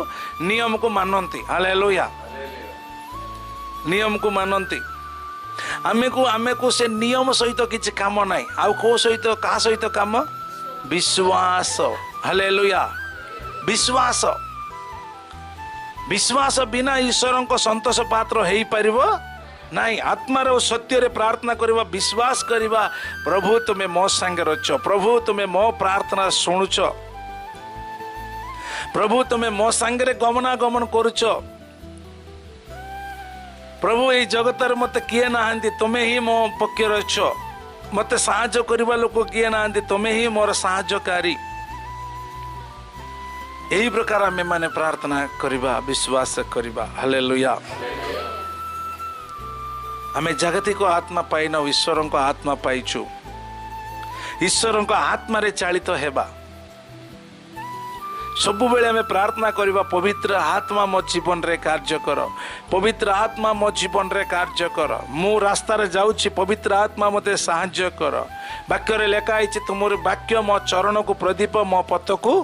ନିୟମକୁ ମାନନ୍ତି। ହାଲେଲୁୟା। ନିୟମକୁ ମାନନ୍ତି। ଆମେକୁ ସେ ନିୟମ ସହିତ କିଛି କାମ ନାହିଁ। ଆଉ କେଉଁ ସହିତ, କାହା ସହିତ କାମ? ବିଶ୍ୱାସ। ହାଲେଲୁୟା। ବିଶ୍ୱାସ। ବିଶ୍ୱାସ ବିନା ଈଶ୍ୱରଙ୍କ ସନ୍ତୋଷ ପାତ୍ର ହେଇପାରିବ ନାହିଁ। ଆତ୍ମାର ଓ ସତ୍ୟରେ ପ୍ରାର୍ଥନା କରିବା, ବିଶ୍ୱାସ କରିବା, ପ୍ରଭୁ ତୁମେ ମୋ ସାଙ୍ଗରେ ଅଛ, ପ୍ରଭୁ ତୁମେ ମୋ ପ୍ରାର୍ଥନା ଶୁଣୁଛ, ପ୍ରଭୁ ତୁମେ ମୋ ସାଙ୍ଗରେ ଗମନାଗମନ କରୁଛ, ପ୍ରଭୁ ଏଇ ଜଗତରେ ମୋତେ କିଏ ନାହାନ୍ତି, ତୁମେ ହିଁ ମୋ ପକ୍ଷରେ ଅଛ, ମୋତେ ସାହାଯ୍ୟ କରିବା ଲୋକ କିଏ ନାହାନ୍ତି, ତୁମେ ହିଁ ମୋର ସାହାଯ୍ୟକାରୀ। ଏହି ପ୍ରକାର ଆମେମାନେ ପ୍ରାର୍ଥନା କରିବା, ବିଶ୍ୱାସ କରିବା। ହାଲେଲୁୟା। ଆମେ ଜାଗତିକ ଆତ୍ମା ପାଇନାଉ, ଈଶ୍ୱରଙ୍କ ଆତ୍ମା ପାଇଛୁ। ଈଶ୍ୱରଙ୍କ ଆତ୍ମାରେ ଚାଳିତ ହେବା। ସବୁବେଳେ ଆମେ ପ୍ରାର୍ଥନା କରିବା, ପବିତ୍ର ଆତ୍ମା ମୋ ଜୀବନରେ କାର୍ଯ୍ୟ କର, ପବିତ୍ର ଆତ୍ମା ମୋ ଜୀବନରେ କାର୍ଯ୍ୟ କର। ମୁଁ ରାସ୍ତାରେ ଯାଉଛି, ପବିତ୍ର ଆତ୍ମା ମୋତେ ସାହାଯ୍ୟ କର। ବାକ୍ୟରେ ଲେଖା ହେଇଛି, ତୁମର ବାକ୍ୟ ମୋ ଚରଣକୁ ପ୍ରଦୀପ, ମୋ ପଥକୁ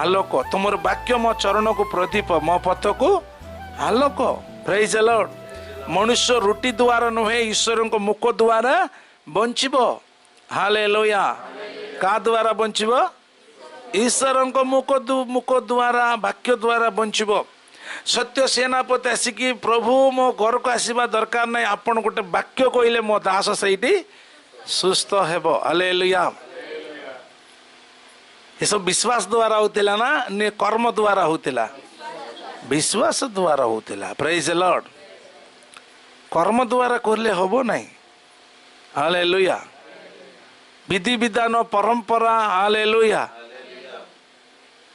ଆଲୋକ। ତୁମର ବାକ୍ୟ ମୋ ଚରଣକୁ ପ୍ରଦୀପ, ମୋ ପଥକୁ ଆଲୋକ। Praise the Lord. ମନୁଷ୍ୟ ରୁଟି ଦ୍ୱାରା ନୁହେଁ, ଈଶ୍ୱରଙ୍କ ମୁଖ ଦ୍ୱାରା ବଞ୍ଚିବ। ହାଲେଲୁୟା। କାହା ଦ୍ୱାରା ବଞ୍ଚିବ? ଈଶ୍ୱରଙ୍କ ମୁଖ ଦ୍ୱାରା, ବାକ୍ୟ ଦ୍ୱାରା ବଞ୍ଚିବ। ସତ୍ୟ ସେନାପତି ଆସିକି, ପ୍ରଭୁ ମୋ ଘରକୁ ଆସିବା ଦରକାର ନାହିଁ, ଆପଣ ଗୋଟେ ବାକ୍ୟ କହିଲେ ମୋ ଦାସ ସେଇଠି ସୁସ୍ଥ ହେବ। ହାଲେଲୁୟା। ଏସବୁ ବିଶ୍ୱାସ ଦ୍ୱାରା ହଉଥିଲା ନା କର୍ମ ଦ୍ୱାରା ହଉଥିଲା? ବିଶ୍ୱାସ ଦ୍ୱାରା ହଉଥିଲା। Praise the Lord. କର୍ମ ଦ୍ୱାରା କଲେ ହବ ନାହିଁ। ହାଲେଲୁୟା। ବିଧି ବିଧାନ, ପରମ୍ପରା। ହାଲେଲୁୟା।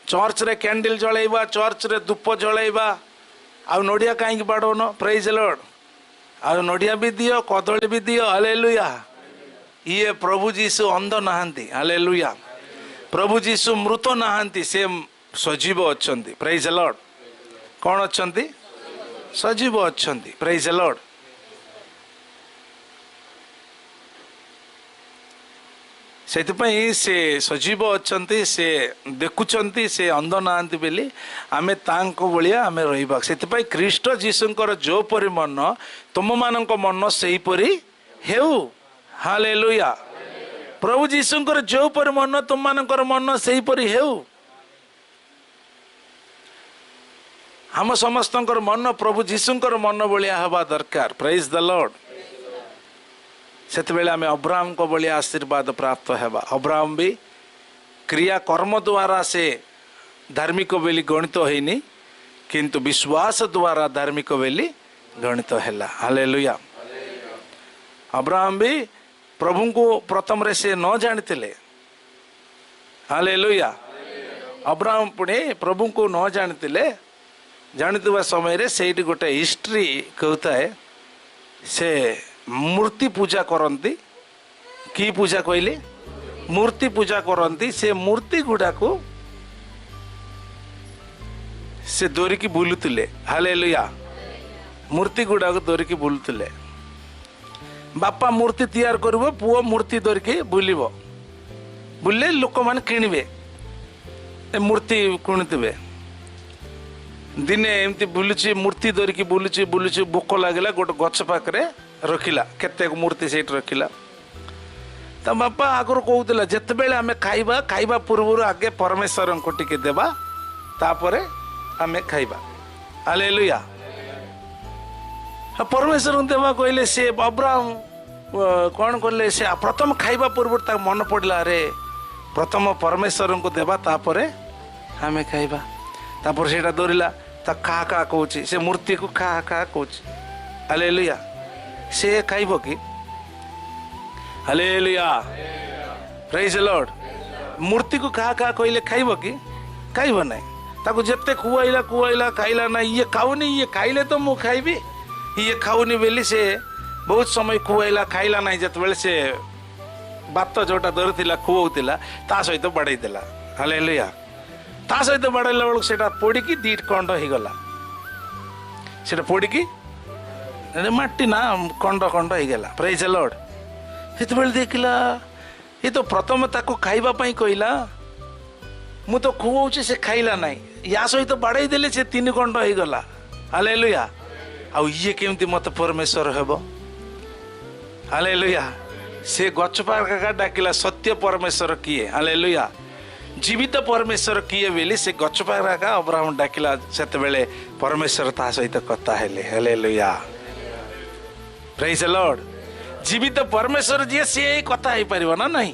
ଚର୍ଚ୍ଚରେ କ୍ୟାଣ୍ଡେଲ ଜଳେଇବା, ଚର୍ଚ୍ଚରେ ଧୂପ ଜଳେଇବା, ଆଉ ନଡ଼ିଆ କାହିଁକି ବାଡ଼ଉନ? Praise the Lord. ଆଉ ନଡ଼ିଆ ବି ଦିଅ, କଦଳୀ ବି ଦିଅ। ହାଲେଲୁୟା। ଇଏ ପ୍ରଭୁ ଯୀଶୁ ଅନ୍ଧ ନାହାନ୍ତି। ହାଲେଲୁୟା। ପ୍ରଭୁ ଯୀଶୁ ମୃତ ନାହାନ୍ତି, ସେ ସଜୀବ ଅଛନ୍ତି। Praise the Lord. କ'ଣ ଅଛନ୍ତି? ସଜୀବ ଅଛନ୍ତି। Praise the Lord. ସେଥିପାଇଁ ସେ ସଜୀବ ଅଛନ୍ତି, ସେ ଦେଖୁଛନ୍ତି, ସେ ଅନ୍ଧ ନାହାନ୍ତି ବୋଲି ଆମେ ତାଙ୍କ ଭଳିଆ ଆମେ ରହିବା। ସେଥିପାଇଁ ଖ୍ରୀଷ୍ଟ ଯୀଶୁଙ୍କର ଯେଉଁପରି ମନ, ତୁମମାନଙ୍କ ମନ ସେହିପରି ହେଉ। ହାଲେଲୁୟା। ପ୍ରଭୁ ଯୀଶୁଙ୍କର ଯେଉଁପରି ମନ, ତୁମମାନଙ୍କର ମନ ସେହିପରି ହେଉ। ଆମ ସମସ୍ତଙ୍କର ମନ ପ୍ରଭୁ ଯୀଶୁଙ୍କର ମନ ଭଳିଆ ହେବା ଦରକାର। Praise the Lord. ସେତେବେଳେ ଆମେ ଅବ୍ରାହମଙ୍କ ଭଳିଆ ଆଶୀର୍ବାଦ ପ୍ରାପ୍ତ ହେବା। ଅବ୍ରାହମ ବି କ୍ରିୟା କର୍ମ ଦ୍ୱାରା ସେ ଧାର୍ମିକ ବୋଲି ଗଣିତ ହେଇନି, କିନ୍ତୁ ବିଶ୍ୱାସ ଦ୍ୱାରା ଧାର୍ମିକ ବୋଲି ଗଣିତ ହେଲା। ହାଲେଲୁୟା। ଅବ୍ରାହମ ବି ପ୍ରଭୁଙ୍କୁ ପ୍ରଥମରେ ସେ ନ ଜାଣିଥିଲେ। ହାଲେଲୁୟା। ଅବ୍ରାହମ ପୁଣି ପ୍ରଭୁଙ୍କୁ ନ ଜାଣିଥିଲେ। ଜାଣିଥିବା ସମୟରେ ସେଇଠି ଗୋଟେ ହିଷ୍ଟ୍ରି କହୁଥାଏ, ସେ ମୂର୍ତ୍ତି ପୂଜା କରନ୍ତି। କି ପୂଜା କହିଲେ? ମୂର୍ତ୍ତି ପୂଜା କରନ୍ତି। ସେ ମୂର୍ତ୍ତି ଗୁଡ଼ାକୁ ସେ ଧରିକି ବୁଲୁଥିଲେ। ହାଲେଲୁୟା। ମୂର୍ତ୍ତି ଗୁଡ଼ାକୁ ଧରିକି ବୁଲୁଥିଲେ। ବାପା ମୂର୍ତ୍ତି ତିଆରି କରିବ, ପୁଅ ମୂର୍ତ୍ତି ଧରିକି ବୁଲିବ। ବୁଲିଲେ ଲୋକମାନେ କିଣିବେ, ଏ ମୂର୍ତ୍ତି କିଣୁଥିବେ। ଦିନେ ଏମିତି ବୁଲୁଛି, ମୂର୍ତ୍ତି ଧରିକି ବୁଲୁଛି ବୁଲୁଛି, ଭୋକ ଲାଗିଲା, ଗୋଟେ ଗଛ ପାଖରେ ରଖିଲା, କେତେ ମୂର୍ତ୍ତି ସେଇଠି ରଖିଲା। ତା ବାପା ଆଗରୁ କହୁଥିଲା, ଯେତେବେଳେ ଆମେ ଖାଇବା, ଖାଇବା ପୂର୍ବରୁ ଆଗେ ପରମେଶ୍ୱରଙ୍କୁ ଟିକେ ଦେବା, ତାପରେ ଆମେ ଖାଇବା। ହାଲେଲୁୟା। ପରମେଶ୍ୱରଙ୍କୁ ଦେବା କହିଲେ ସେ ଅବ୍ରାହମ କ'ଣ କଲେ, ସେ ପ୍ରଥମ ଖାଇବା ପୂର୍ବରୁ ତାକୁ ମନେ ପଡ଼ିଲା, ଆରେ ପ୍ରଥମ ପରମେଶ୍ୱରଙ୍କୁ ଦେବା, ତାପରେ ଆମେ ଖାଇବା। ତାପରେ ସେଇଟା ଧରିଲା, ତା ଖା ଖା କହୁଛି, ସେ ମୂର୍ତ୍ତିକୁ ଖା ଖା କହୁଛି। ହାଲେଲୁୟା। ସେ ଖାଇବ କି? ହାଲେଲୁୟା। Praise the Lord. ମୂର୍ତ୍ତିକୁ ଖା ଖା କହିଲେ ଖାଇବ କି? ଖାଇବ ନାହିଁ। ତାକୁ ଯେତେ ଖୁଆଇଲା ଖୁଆଇଲା, ଖାଇଲା ନାହିଁ। ଇଏ ଖାଉନି, ଇଏ ଖାଇଲେ ତ ମୁଁ ଖାଇବି, ଇଏ ଖାଉନି ବୋଲି ସେ ବହୁତ ସମୟ ଖୁଆଇଲା, ଖାଇଲା ନାହିଁ। ଯେତେବେଳେ ସେ ଭାତ ଯେଉଁଟା ଧରିଥିଲା ଖୁଆଉଥିଲା, ତା ସହିତ ବାଡ଼େଇ ଦେଲା। ହାଲେଲୁୟା। ତା ସହିତ ବାଡ଼େଇଲା ବେଳକୁ ସେଇଟା ପୋଡ଼ିକି ଦି ଖଣ୍ଡ ହେଇଗଲା। ସେଇଟା ପୋଡ଼ିକି ମାଟି ନା ଖଣ୍ଡ ଖଣ୍ଡ ହେଇଗଲା। Praise the Lord. ସେତେବେଳେ ଦେଖିଲା, ଏ ତ ପ୍ରଥମ ତାକୁ ଖାଇବା ପାଇଁ କହିଲା, ମୁଁ ତ ଖୁଆଉଛି, ସେ ଖାଇଲା ନାହିଁ, ୟା ସହିତ ବାଡ଼େଇ ଦେଲେ ସେ ତିନି ଖଣ୍ଡ ହେଇଗଲା। ହାଲେଲୁୟା। ଆଉ ଇଏ କେମିତି ମୋତେ ପରମେଶ୍ୱର ହେବ? ହାଲେଲୁୟା। ସେ ଗଛ ପାଖ ଡାକିଲା, ସତ୍ୟ ପରମେଶ୍ୱର କିଏ? ହାଲେଲୁୟା। ଜୀବିତ ପରମେଶ୍ୱର କିଏ ବୋଲି ସେ ଗଛ ପାଖ ଅବ୍ରାହମ ଡାକିଲା। ସେତେବେଳେ ପରମେଶ୍ୱର ତା ସହିତ କଥା ହେଲେ। ହାଲେଲୁୟା। Praise the Lord. ଜୀବିତ ପରମେଶ୍ୱର ଯିଏ, ସିଏ ଏଇ କଥା ହେଇପାରିବ ନା ନାହିଁ?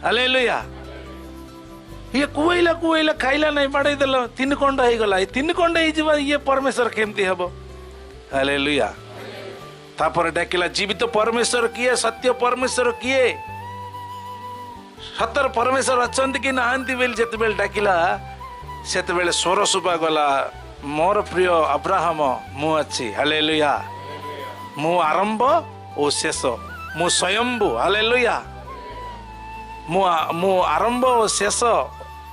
ହାଲେଲୁୟା। ଇଏ କୁହେଇଲା କୁହେଇଲା, ଖାଇଲା ନାହିଁ, ବାଡ଼େଇ ଦେଲା, ତିନି ଖଣ୍ଡ ହେଇଗଲା। ଏ ତିନି ଖଣ୍ଡ ହେଇଯିବ, ଇଏ ପରମେଶ୍ୱର କେମିତି ହେବ? ହାଲେଲୁୟା। ତାପରେ ଡାକିଲା, ଜୀବିତ ପରମେଶ୍ୱର କିଏ? ସତ୍ୟ ପରମେଶ୍ୱର କିଏ? ସତର ପରମେଶ୍ୱର ଅଛନ୍ତି କି ନାହାନ୍ତି ବୋଲି ଯେତେବେଳେ ଡାକିଲା, ସେତେବେଳେ ସ୍ୱର ଶୁଭାଗଲା, ମୋର ପ୍ରିୟ ଅବ୍ରାହମ, ମୁଁ ଅଛି। ହାଲେଲୁୟା। ମୁଁ ଆରମ୍ଭ ଓ ଶେଷ, ମୁଁ ସ୍ୱୟମ୍ଭୁ। ହାଲେଲୁୟା। ମୁଁ ଆରମ୍ଭ ଓ ଶେଷ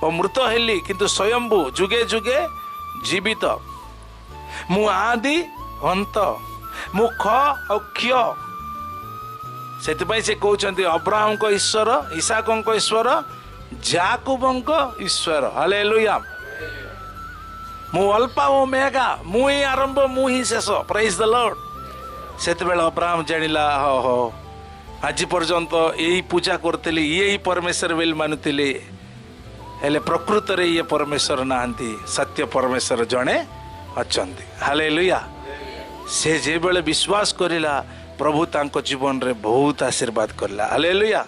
ଓ ମୃତ ହେଲି, କିନ୍ତୁ ସ୍ୱୟମ୍ଭୁ ଯୁଗେ ଯୁଗେ ଜୀବିତ। ମୁଁ ଆଦି ଅନ୍ତ, ମୁଁ ଖ ଆଉ କ୍ଷ। ସେଥିପାଇଁ ସେ କହୁଛନ୍ତି ଅବ୍ରାହମଙ୍କ ଈଶ୍ୱର, ଇସାକଙ୍କ ଈଶ୍ୱର, ଯାକୁବଙ୍କ ଈଶ୍ୱର। ହାଲେଲୁୟା। ମୁଁ ଅଲ୍ଫା ଓ ଓମେଗା, ମୁଁ ହିଁ ଆରମ୍ଭ, ମୁଁ ହିଁ ଶେଷ। Praise the Lord. ସେତେବେଳେ ଅବ୍ରାହମ ଜାଣିଲା, ହୋ ହୋ, ଆଜି ପର୍ଯ୍ୟନ୍ତ ଏଇ ପୂଜା କରୁଥିଲି, ଇଏ ହିଁ ପରମେଶ୍ୱର ବୋଲି ମାନୁଥିଲି, ହେଲେ ପ୍ରକୃତରେ ଇଏ ପରମେଶ୍ୱର ନାହାନ୍ତି, ସତ୍ୟ ପରମେଶ୍ୱର ଜଣେ ଅଛନ୍ତି। ହାଲେଲୁୟା। ସେ ଯେବେଳେ ବିଶ୍ୱାସ କରିଲା, ପ୍ରଭୁ ତାଙ୍କ ଜୀବନରେ ବହୁତ ଆଶୀର୍ବାଦ କଲା। ହାଲେଲୁୟା।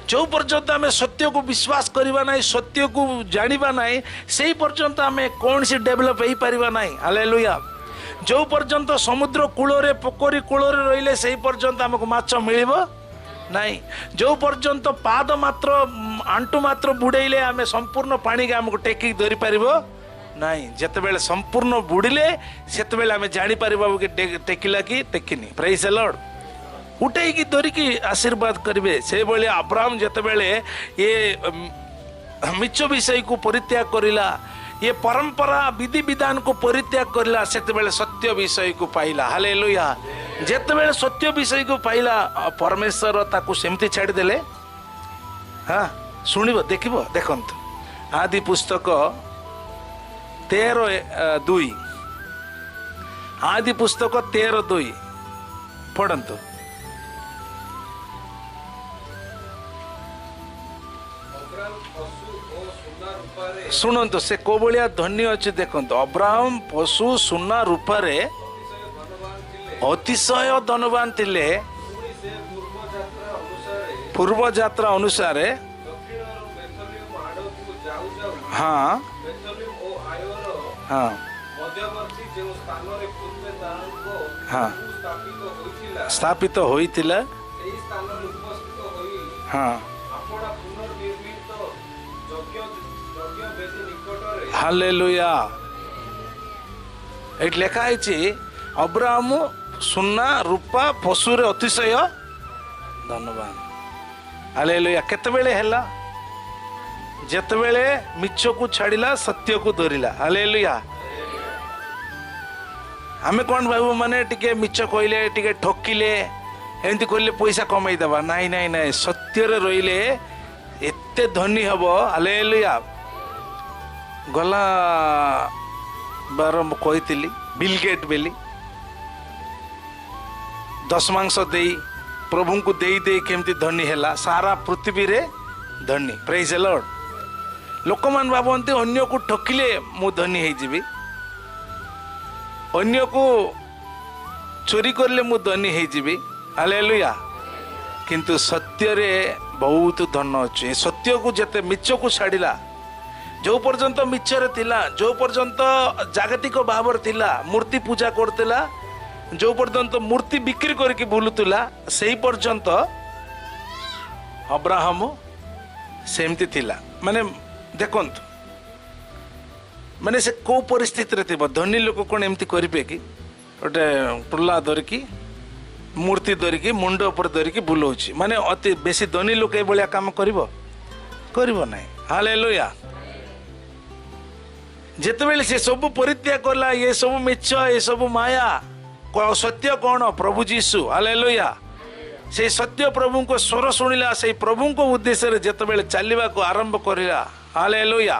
ଯେଉଁ ପର୍ଯ୍ୟନ୍ତ ଆମେ ସତ୍ୟକୁ ବିଶ୍ୱାସ କରିବା ନାହିଁ, ସତ୍ୟକୁ ଜାଣିବା ନାହିଁ, ସେଇ ପର୍ଯ୍ୟନ୍ତ ଆମେ କୌଣସି ଡେଭଲପ୍ ହେଇପାରିବା ନାହିଁ। ହାଲେଲୁୟା। ଯେଉଁ ପର୍ଯ୍ୟନ୍ତ ସମୁଦ୍ର କୂଳରେ, ପୋଖରୀ କୂଳରେ ରହିଲେ, ସେଇ ପର୍ଯ୍ୟନ୍ତ ଆମକୁ ମାଛ ମିଳିବ ନାହିଁ। ଯେଉଁ ପର୍ଯ୍ୟନ୍ତ ପାଦ ମାତ୍ର, ଆଣ୍ଠୁ ମାତ୍ର ବୁଡ଼େଇଲେ ଆମେ ସମ୍ପୂର୍ଣ୍ଣ ପାଣିକି ଆମକୁ ଟେକିକି ଧରିପାରିବ ନାହିଁ। ଯେତେବେଳେ ସମ୍ପୂର୍ଣ୍ଣ ବୁଡ଼ିଲେ, ସେତେବେଳେ ଆମେ ଜାଣିପାରିବା କି ଟେକିଲା କି ଟେକିନି। Praise the Lord. ଉଠେଇକି ଧରିକି ଆଶୀର୍ବାଦ କରିବେ। ସେଇଭଳି ଆବ୍ରାହମ ଯେତେବେଳେ ଏ ମିଛ ବିଷୟକୁ ପରିତ୍ୟାଗ କରିଲା, ଏ ପରମ୍ପରା ବିଧିବିଧାନକୁ ପରିତ୍ୟାଗ କରିଲା, ସେତେବେଳେ ସତ୍ୟ ବିଷୟକୁ ପାଇଲା। ହାଲେଲୁୟା। ଯେତେବେଳେ ସତ୍ୟ ବିଷୟକୁ ପାଇଲା, ପରମେଶ୍ୱର ତାକୁ ସେମିତି ଛାଡ଼ିଦେଲେ? ହଁ, ଶୁଣିବ, ଦେଖିବ, ଦେଖନ୍ତୁ ଆଦି ପୁସ୍ତକ 13:2, ଆଦି ପୁସ୍ତକ 13:2 ପଢ଼ନ୍ତୁ। ଶୁଣନ୍ତୁ, ସେ କୋଉ ଭଳିଆ ଧନୀ ଅଛି ଦେଖନ୍ତୁ। ଅବ୍ରାହମ ପଶୁ ସୁନା ରୂପାରେ ଅତିଶୟ ଧନବାନ ଥିଲେ। ପୂର୍ବ ଯାତ୍ରା ଅନୁସାରେ, ହଁ ହଁ ହଁ, ସ୍ଥାପିତ ହୋଇଥିଲା, ହଁ, ହାଲେଲୁୟା। ଏଇଠି ଲେଖା ହେଇଛି ଅବ୍ରାହମ ସୁନା ରୂପା ପଶୁରେ ଅତିଶୟ ଧନବାନ। ହାଲେଲୁୟା। କେତେବେଳେ ହେଲା? ଯେତେବେଳେ ମିଛକୁ ଛାଡ଼ିଲା, ସତ୍ୟକୁ ଧରିଲା। ହାଲେଲୁୟା। ଆମେ କ'ଣ ଭାବୁ, ମାନେ ଟିକେ ମିଛ କହିଲେ, ଟିକେ ଠକିଲେ, ଏମିତି କହିଲେ ପଇସା କମେଇଦେବା। ନାଇଁ ନାଇଁ ନାଇଁ, ସତ୍ୟରେ ରହିଲେ ଏତେ ଧନୀ ହବ। ହାଲେଲୁୟା। ଗଲା ବାର ମୁଁ କହିଥିଲି ବିଲଗେଟ୍ ବୋଲି ଦଶମାଂଶ ଦେଇ, ପ୍ରଭୁଙ୍କୁ ଦେଇ ଦେଇ କେମିତି ଧନୀ ହେଲା, ସାରା ପୃଥିବୀରେ ଧନୀ। Praise the Lord. ଲୋକମାନେ ଭାବନ୍ତି ଅନ୍ୟକୁ ଠକିଲେ ମୁଁ ଧନୀ ହେଇଯିବି, ଅନ୍ୟକୁ ଚୋରି କରିଲେ ମୁଁ ଧନୀ ହେଇଯିବି। ହାଲେଲୁୟା। କିନ୍ତୁ ସତ୍ୟରେ ବହୁତ ଧନ ଅଛି। ସତ୍ୟକୁ ଯେତେ ମିଛକୁ ଛାଡ଼ିଲା, ଯେଉଁ ପର୍ଯ୍ୟନ୍ତ ମିଛରେ ଥିଲା, ଯେଉଁ ପର୍ଯ୍ୟନ୍ତ ଜାଗତିକ ଭାବରେ ଥିଲା, ମୂର୍ତ୍ତି ପୂଜା କରୁଥିଲା, ଯେଉଁ ପର୍ଯ୍ୟନ୍ତ ମୂର୍ତ୍ତି ବିକ୍ରି କରିକି ବୁଲୁଥିଲା, ସେଇ ପର୍ଯ୍ୟନ୍ତ ଅବ୍ରାହମ ସେମିତି ଥିଲା। ମାନେ ଦେଖନ୍ତୁ, ମାନେ ସେ କେଉଁ ପରିସ୍ଥିତିରେ ଥିବ। ଧନୀ ଲୋକ କ'ଣ ଏମିତି କରିବେ କି? ଗୋଟେ ଟୁଲା ଧରିକି, ମୂର୍ତ୍ତି ଧରିକି, ମୁଣ୍ଡ ଉପରେ ଧରିକି ବୁଲଉଛି। ମାନେ ଅତି ବେଶୀ ଧନୀ ଲୋକ ଏଭଳିଆ କାମ କରିବ? କରିବ ନାହିଁ। ହାଲେଲୁୟା। ଯେତେବେଳେ ସେ ସବୁ ପରିତ୍ୟାଗ କଲା, ଏ ସବୁ ମିଛ, ଏ ସବୁ ମାୟା, ସତ୍ୟ କ'ଣ? ପ୍ରଭୁ ଯୀଶୁ। ହାଲେଲୁୟା। ସେଇ ସତ୍ୟ ପ୍ରଭୁଙ୍କ ସ୍ୱର ଶୁଣିଲା, ସେଇ ପ୍ରଭୁଙ୍କ ଉଦ୍ଦେଶ୍ୟରେ ଯେତେବେଳେ ଚାଲିବାକୁ ଆରମ୍ଭ କରିଲା, ହାଲେଲୁୟା,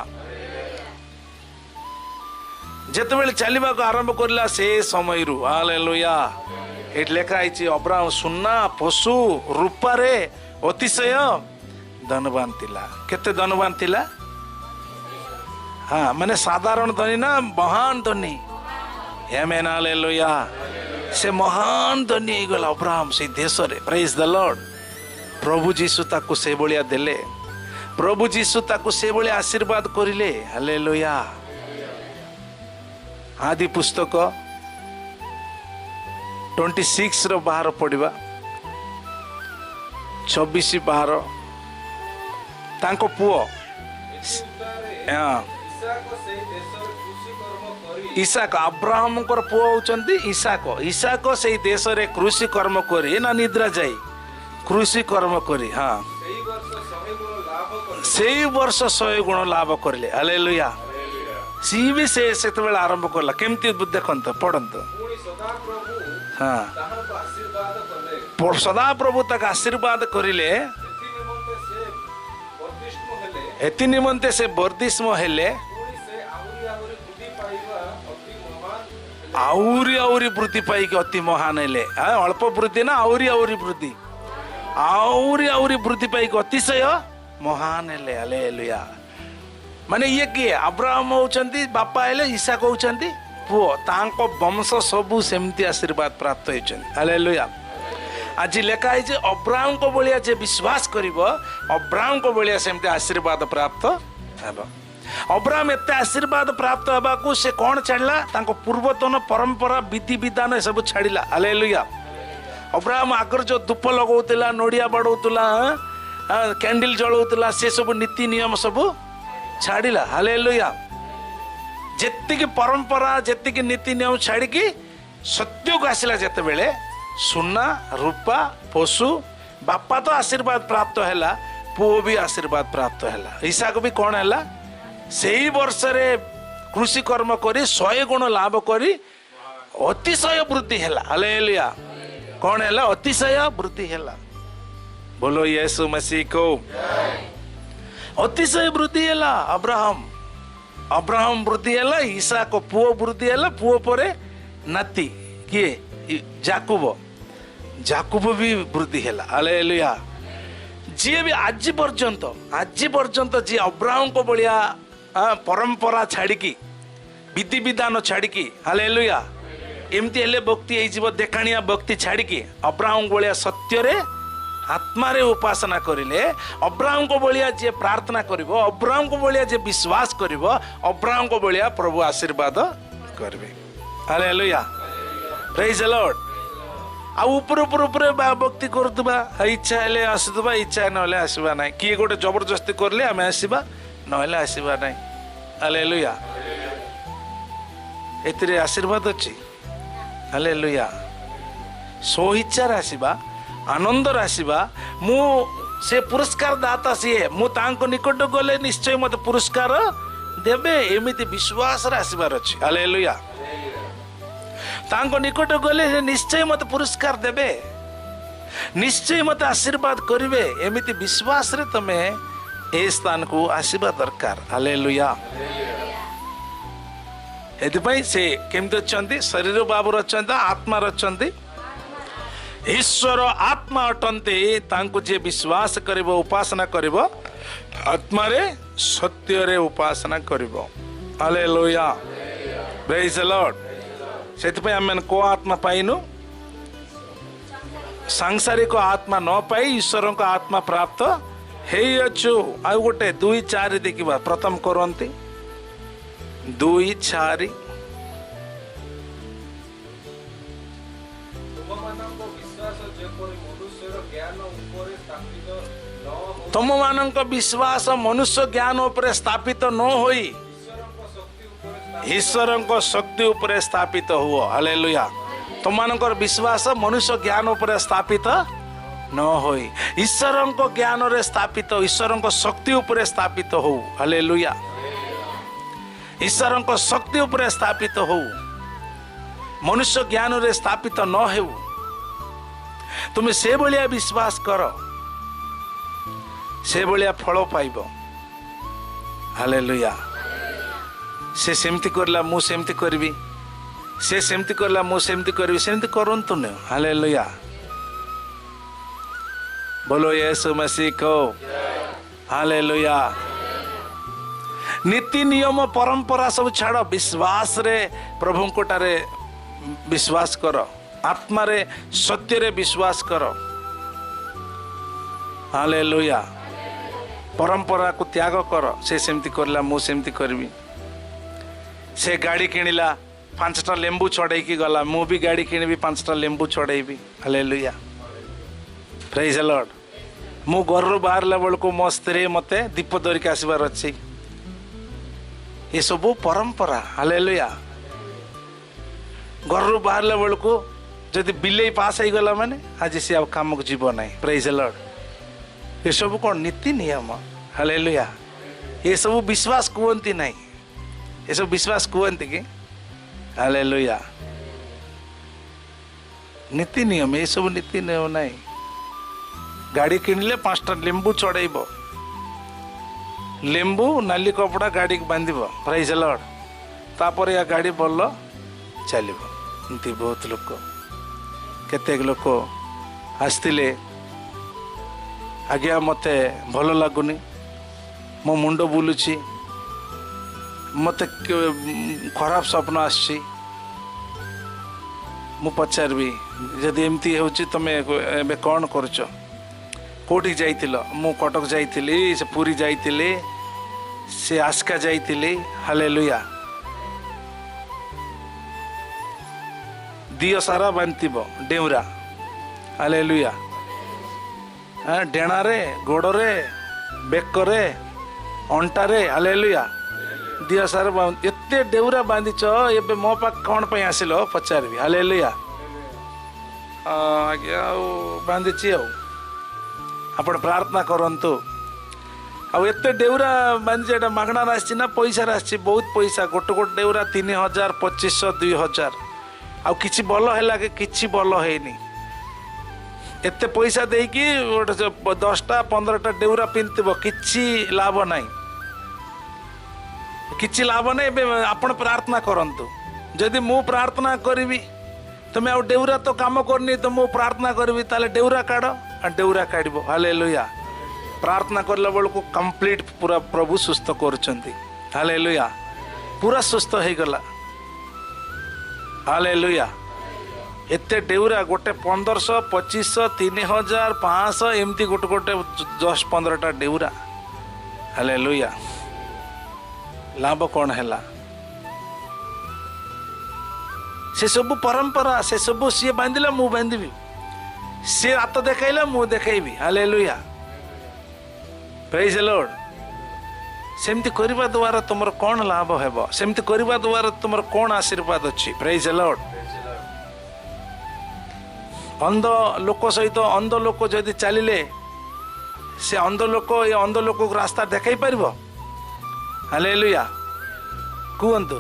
ଯେତେବେଳେ ଚାଲିବାକୁ ଆରମ୍ଭ କରିଲା ସେ ସମୟରୁ, ହାଲେଲୁୟା, ଏଇଠି ଲେଖା ହେଇଛି ଅବ୍ରାହମ ସୁନା ପଶୁ ରୂପାରେ ଅତିଶୟ ଧନବାନ ଥିଲା। କେତେ ଧନବାନ ଥିଲା? ହଁ, ମାନେ ସାଧାରଣ ଧନୀ ନା ମହାନ ଧନୀ? Amen, hallelujah. ସେ ମହାନ ଧନୀ ହେଇଗଲା ଅବ୍ରାହମ ସେଇ ଦେଶରେ। Praise the Lord. ପ୍ରଭୁ ଯୀଶୁ ତାକୁ ସେଭଳିଆ ଦେଲେ, ପ୍ରଭୁ ଯୀଶୁ ତାକୁ ସେଭଳିଆ ଆଶୀର୍ବାଦ କରିଲେ। ହାଲେଲୁୟା। ଆଦି ପୁସ୍ତକ 26 ର ବାହାର ପଡ଼ିବା, 26 ବାହାର। ତାଙ୍କ ପୁଅ, ହଁ। ଇସାକ ଆବ୍ରାହମଙ୍କର ପୁଅ ହେଉଛନ୍ତି ଇସାକ। ଇସାକ ସେଇ ଦେଶରେ କୃଷି କର୍ମ କରି ନା ନିଦ୍ରା ଯାଇ କୃଷି କର୍ମ କରି, ହଁ, ସେଇ ବର୍ଷ 100 ଗୁଣ ଲାଭ କରିଲେ। ହାଲେଲୁୟା। ସିଏ ବି ସେ ସେତେବେଳେ ଆରମ୍ଭ କଲା। କେମିତି ଦେଖନ୍ତୁ, ପଢନ୍ତୁ। ହଁ, ସଦାପ୍ରଭୁ ତାକୁ ଆଶୀର୍ବାଦ କରିଲେ, ଏଥି ନିମନ୍ତେ ସେ ବର୍ଦ୍ଧିଷ୍ମ ହେଲେ, ଆହୁରି ଆହୁରି ବୃଦ୍ଧି ପାଇକି ଅତି ମହାନ ହେଲେ। ଅଳ୍ପ ବୃଦ୍ଧି ନା ଆହୁରି ଆହୁରି ବୃଦ୍ଧି, ଆହୁରି ଆହୁରି ବୃଦ୍ଧି ପାଇକି ଅତିଶୟ ମହାନ ହେଲେ। ହାଲେଲୁୟା। ମାନେ ଇଏ କିଏ? ଆବ୍ରାହମ ହେଉଛନ୍ତି ବାପା ହେଲେ, ଇସାକ ହେଉଛନ୍ତି ପୁଅ। ତାଙ୍କ ବଂଶ ସବୁ ସେମିତି ଆଶୀର୍ବାଦ ପ୍ରାପ୍ତ ହେଇଛନ୍ତି। ହାଲେଲୁୟା। ଆଜି ଲେଖା ହେଇଛି ଅବ୍ରାହମଙ୍କ ଭଳିଆ ଯେ ବିଶ୍ୱାସ କରିବ, ଅବ୍ରାହମଙ୍କ ଭଳିଆ ସେମିତି ଆଶୀର୍ବାଦ ପ୍ରାପ୍ତ ହେବ। ଅବ୍ରାହମ ଏତେ ଆଶୀର୍ବାଦ ପ୍ରାପ୍ତ ହେବାକୁ ସେ କ'ଣ ଛାଡ଼ିଲା? ତାଙ୍କ ପୂର୍ବତନ ପରମ୍ପରା, ବିଧିବିଧାନ ଏସବୁ ଛାଡ଼ିଲା। ହାଲେଲୁୟା। ଅବ୍ରାହମ ଆଗରୁ ଯେଉଁ ଧୂପ ଲଗାଉଥିଲା, ନଡ଼ିଆ ବାଡ଼ଉଥିଲା, କ୍ୟାଣ୍ଡେଲ ଜଳାଉଥିଲା, ସେସବୁ ନୀତି ନିୟମ ସବୁ ଛାଡ଼ିଲା। ହାଲେଲୁୟା। ଯେତିକି ପରମ୍ପରା, ଯେତିକି ନୀତି ନିୟମ ଛାଡ଼ିକି ସତ୍ୟକୁ ଆସିଲା ଯେତେବେଳେ, ସୁନା ରୂପା ପଶୁ, ବାପା ତ ଆଶୀର୍ବାଦ ପ୍ରାପ୍ତ ହେଲା, ପୁଅ ବି ଆଶୀର୍ବାଦ ପ୍ରାପ୍ତ ହେଲା। ଇସାକ ବି କ'ଣ ହେଲା? ସେଇ ବର୍ଷରେ କୃଷି କର୍ମ କରି 100 ଗୁଣ ଲାଭ କରି ଅତିଶୟ ବୃଦ୍ଧି ହେଲା। ହାଲେଲୁୟା। କ'ଣ ହେଲା? ଅତିଶୟ ବୃଦ୍ଧି ହେଲା। ବୋଲୋ ୟେଶୁ ମସିହ କୋ। ଅତିଶୟ ବୃଦ୍ଧି ହେଲା। ଅବ୍ରାହମ, ଅବ୍ରାହମ ବୃଦ୍ଧି ହେଲା, ଇସାକ ପୁଅ ବୃଦ୍ଧି ହେଲା, ପୁଅ ପରେ ନାତି କିଏ? ଜାକୁବ, ଜାକୁବ ବି ବୃଦ୍ଧି ହେଲା। ହାଲେଲୁୟା। ଯିଏ ବି ଆଜି ପର୍ଯ୍ୟନ୍ତ, ଆଜି ପର୍ଯ୍ୟନ୍ତ ଯିଏ ଅବ୍ରାହମଙ୍କ ଭଳିଆ ପରମ୍ପରା ଛାଡ଼ିକି, ବିଧିବିଧାନ ଛାଡ଼ିକି, ହାଲେଲୁୟା, ଏମିତି ହେଲେ ଭକ୍ତି ହେଇଯିବ, ଦେଖାଣିଆ ଭକ୍ତି ଛାଡ଼ିକି ଅବ୍ରାହମଙ୍କ ଭଳିଆ ସତ୍ୟରେ ଆତ୍ମାରେ ଉପାସନା କରିଲେ, ଅବ୍ରାହମଙ୍କ ଭଳିଆ ଯିଏ ପ୍ରାର୍ଥନା କରିବ, ଅବ୍ରାହମଙ୍କ ଭଳିଆ ଯିଏ ବିଶ୍ୱାସ କରିବ, ଅବ୍ରାହମଙ୍କ ଭଳିଆ ପ୍ରଭୁ ଆଶୀର୍ବାଦ କରିବେ। ହାଲେଲୁୟା। Praise the Lord. ଆଉ ଉପରେ ଉପରେ ଉପରେ ଭକ୍ତି କରୁଥିବା, ଇଚ୍ଛା ହେଲେ ଆସୁଥିବା, ଇଚ୍ଛା ନହେଲେ ଆସିବା ନାହିଁ। କିଏ ଗୋଟେ ଜବରଦସ୍ତି କରିଲେ ଆମେ ଆସିବା, ନହେଲେ ଆସିବା ନାହିଁ। ହାଲେଲୁୟା। ଏଥିରେ ଆଶୀର୍ବାଦ ଅଛି। ହାଲେଲୁୟା। ସ୍ୱଇଚ୍ଛାରେ ଆସିବା, ଆନନ୍ଦରେ ଆସିବା। ମୁଁ ସେ ପୁରସ୍କାର ଦାତା ସିଏ, ମୁଁ ତାଙ୍କ ନିକଟକୁ ଗଲେ ନିଶ୍ଚୟ ମୋତେ ପୁରସ୍କାର ଦେବେ, ଏମିତି ବିଶ୍ୱାସରେ ଆସିବାର ଅଛି। ହାଲେଲୁୟା। ତାଙ୍କ ନିକଟକୁ ଗଲେ ସେ ନିଶ୍ଚୟ ମୋତେ ପୁରସ୍କାର ଦେବେ, ନିଶ୍ଚୟ ମୋତେ ଆଶୀର୍ବାଦ କରିବେ, ଏମିତି ବିଶ୍ୱାସରେ ତମେ ଏ ସ୍ଥାନକୁ ଆସିବା ଦରକାର। ହାଲେଲୁୟା। ଏଥିପାଇଁ ସେ କେମିତି ଅଛନ୍ତି? ଶରୀର ବାବୁର ଅଛନ୍ତି, ଆତ୍ମାର ଅଛନ୍ତି। ଈଶ୍ୱର ଆତ୍ମା ଅଟନ୍ତି, ତାଙ୍କୁ ଯିଏ ବିଶ୍ୱାସ କରିବ, ଉପାସନା କରିବ, ଆତ୍ମାରେ ସତ୍ୟରେ ଉପାସନା କରିବ। ହାଲେଲୁୟା। Praise the Lord. ସେଥିପାଇଁ ଆମେ କୋଉ ଆତ୍ମା ପାଇନୁ? ସାଂସାରିକ ଆତ୍ମା ନ ପାଇ ଈଶ୍ୱରଙ୍କ ଆତ୍ମା ପ୍ରାପ୍ତ ହେଇଅଛୁ। ଆଉ ଗୋଟେ 2:4 ଦେଖିବା, ପ୍ରଥମ କରନ୍ତି 2:4। ତୁମମାନଙ୍କ ବିଶ୍ୱାସ ମନୁଷ୍ୟ ଜ୍ଞାନ ଉପରେ ସ୍ଥାପିତ ନ ହୋଇ ଈଶ୍ୱରଙ୍କ ଶକ୍ତି ଉପରେ ସ୍ଥାପିତ ହୁଅ। ହାଲେଲୁୟା। ତୁମମାନଙ୍କର ବିଶ୍ୱାସ ମନୁଷ୍ୟ ଜ୍ଞାନ ଉପରେ ସ୍ଥାପିତ ନ ହୋଇ ଈଶ୍ୱରଙ୍କ ଜ୍ଞାନରେ ସ୍ଥାପିତ, ଈଶ୍ୱରଙ୍କ ଶକ୍ତି ଉପରେ ସ୍ଥାପିତ ହଉ। ହାଲେଲୁୟା। ଈଶ୍ୱରଙ୍କ ଶକ୍ତି ଉପରେ ସ୍ଥାପିତ ହଉ, ମନୁଷ୍ୟ ଜ୍ଞାନରେ ସ୍ଥାପିତ ନ ହେଉ। ତୁମେ ସେଭଳିଆ ବିଶ୍ୱାସ କର, ସେଭଳିଆ ଫଳ ପାଇବ। ହାଲେଲୁୟା। ସେ ସେମିତି କରିଲା, ମୁଁ ସେମିତି କରିବି, ସେ ସେମିତି କରିଲା, ମୁଁ ସେମିତି କରିବି, ସେମିତି କରନ୍ତୁନି। ହାଲେଲୁୟା। ବୋଲୋ ୟେଶୁ ମସିହ କୋ। ହାଲେଲୁୟା। ନୀତି ନିୟମ ପରମ୍ପରା ସବୁ ଛାଡ଼, ବିଶ୍ୱାସରେ ପ୍ରଭୁଙ୍କ ଠାରେ ବିଶ୍ୱାସ କର, ଆତ୍ମାରେ ସତ୍ୟରେ ବିଶ୍ୱାସ କର। ହାଲେଲୁୟା। ପରମ୍ପରାକୁ ତ୍ୟାଗ କର। ସେ ସେମିତି କରିଲା, ମୁଁ ସେମିତି କରିବି। ସେ ଗାଡ଼ି କିଣିଲା, 5ଟା ଲେମ୍ବୁ ଛଡ଼େଇକି ଗଲା, ମୁଁ ବି ଗାଡ଼ି କିଣିବି, 5ଟା ଲେମ୍ବୁ ଛଡ଼େଇବି। ହାଲେଲୁୟା। Praise the Lord. ମୁଁ ଘରରୁ ବାହାରିଲା ବେଳକୁ ମୋ ସ୍ତ୍ରୀ ମୋତେ ଦୀପ ଧରିକି ଆସିବାର ଅଛି। ଏସବୁ ପରମ୍ପରା। ହାଲେଲୁୟା। ଘରରୁ ବାହାରିଲା ବେଳକୁ ଯଦି ବିଲେଇ ପାସ୍ ହେଇଗଲା ମାନେ ଆଜି ସେ ଆଉ କାମକୁ ଯିବ ନାହିଁ। ପ୍ରେଜ୍ ଲର୍ଡ। ଏସବୁ କ'ଣ ନୀତି ନିୟମ। ହାଲେଲୁୟା। ଏସବୁ ବିଶ୍ୱାସ କୁହନ୍ତି ନାହିଁ। ଏସବୁ ବିଶ୍ୱାସ କୁହନ୍ତି କି? ହାଲେଲୁୟା। ନୀତି ନିୟମ, ଏସବୁ ନୀତି ନିୟମ ନାହିଁ। ଗାଡ଼ି କିଣିଲେ 5ଟା ଲେମ୍ବୁ ଚଢ଼େଇବ, ଲେମ୍ବୁ ନାଲି କପଡ଼ା ଗାଡ଼ିକୁ ବାନ୍ଧିବ। ପ୍ରେଜ୍ ଲର୍ଡ। ତାପରେ ୟା ଗାଡ଼ି ଭଲ ଚାଲିବ। ଏମିତି ବହୁତ ଲୋକ, କେତେକ ଲୋକ ଆସିଥିଲେ, ଆଜ୍ଞା ମୋତେ ଭଲ ଲାଗୁନି, ମୋ ମୁଣ୍ଡ ବୁଲୁଛି, ମୋତେ ଖରାପ ସ୍ୱପ୍ନ ଆସିଛି। ମୁଁ ପଚାରିବି, ଯଦି ଏମିତି ହେଉଛି ତୁମେ ଏବେ କ'ଣ କରୁଛ, କେଉଁଠିକି ଯାଇଥିଲ? ମୁଁ କଟକ ଯାଇଥିଲି, ସେ ପୁରୀ ଯାଇଥିଲି, ସେ ଆସ୍କା ଯାଇଥିଲି। ହାଲେଲୁୟା। ଦିଅ ସାରା ବାନ୍ଧିଥିବ ଡେଉଁରା। ହାଲେଲୁୟା। ଡେଣାରେ, ଗୋଡ଼ରେ, ବେକରେ, ଅଣ୍ଟାରେ। ହାଲେଲୁୟା। ଦିଅ ସାରା ଏତେ ଡେଉରା ବାନ୍ଧିଛ, ଏବେ ମୋ ପାଖ କ'ଣ ପାଇଁ ଆସିଲ ପଚାରିବି। ହାଲେଲୁୟା। ଆଜ୍ଞା ଆଉ ବାନ୍ଧିଛି, ଆଉ ଆପଣ ପ୍ରାର୍ଥନା କରନ୍ତୁ। ଆଉ ଏତେ ଡେଉରା ବାନ୍ଧିଛି, ଏଇଟା ମାଗଣାରେ ଆସିଛି ନା ପଇସାରେ ଆସିଛି? ବହୁତ ପଇସା, ଗୋଟେ ଗୋଟେ ଡେଉରା 3000, 2500, 2000। ଆଉ କିଛି ଭଲ ହେଲା କି? କିଛି ଭଲ ହେଇନି। ଏତେ ପଇସା ଦେଇକି ଗୋଟେ 10ଟା 15ଟା ଡେଉରା ପିନ୍ଧିଥିବ, କିଛି ଲାଭ ନାହିଁ, କିଛି ଲାଭ ନାହିଁ। ଏବେ ଆପଣ ପ୍ରାର୍ଥନା କରନ୍ତୁ। ଯଦି ମୁଁ ପ୍ରାର୍ଥନା କରିବି, ତୁମେ ଆଉ ଡେଉରା ତ କାମ କରୁନି, ତ ମୁଁ ପ୍ରାର୍ଥନା କରିବି, ତାହେଲେ ଡେଉରା କାଢ଼, ଡେଉରା କାଢ଼ିବ। ହାଲେଲୁୟା। ପ୍ରାର୍ଥନା କରିଲା ବେଳକୁ କମ୍ପ୍ଲିଟ୍ ପୁରା ପ୍ରଭୁ ସୁସ୍ଥ କରୁଛନ୍ତି। ହାଲେଲୁୟା। ପୁରା ସୁସ୍ଥ ହେଇଗଲା। ହାଲେଲୁୟା। ଏତେ ଡେଉରା, ଗୋଟେ 1500, 2500, 3000, 500, ଏମିତି ଗୋଟେ ଗୋଟେ 10-15ଟା ଡେଉରା। ହାଲେଲୁୟା। ଲାଭ କ'ଣ ହେଲା? ସେସବୁ ପରମ୍ପରା, ସେସବୁ ସିଏ ବାନ୍ଧିଲା ମୁଁ ବାନ୍ଧିବି, ସିଏ ହାତ ଦେଖାଇଲା ମୁଁ ଦେଖାଇବି। ହାଲେଲୁୟା। Praise lord. ସେମିତି କରିବା ଦ୍ୱାରା ତୁମର କ'ଣ ଲାଭ ହେବ? ସେମିତି କରିବା ଦ୍ୱାରା ତୁମର କ'ଣ ଆଶୀର୍ବାଦ ଅଛି? Praise lord. ଅନ୍ଧ ଲୋକ ସହିତ ଅନ୍ଧ ଲୋକ ଯଦି ଚାଲିଲେ, ସେ ଅନ୍ଧ ଲୋକ ଏ ଅନ୍ଧ ଲୋକକୁ ରାସ୍ତା ଦେଖାଇ ପାରିବ? ହାଲେଲୁୟା। କୁହନ୍ତୁ,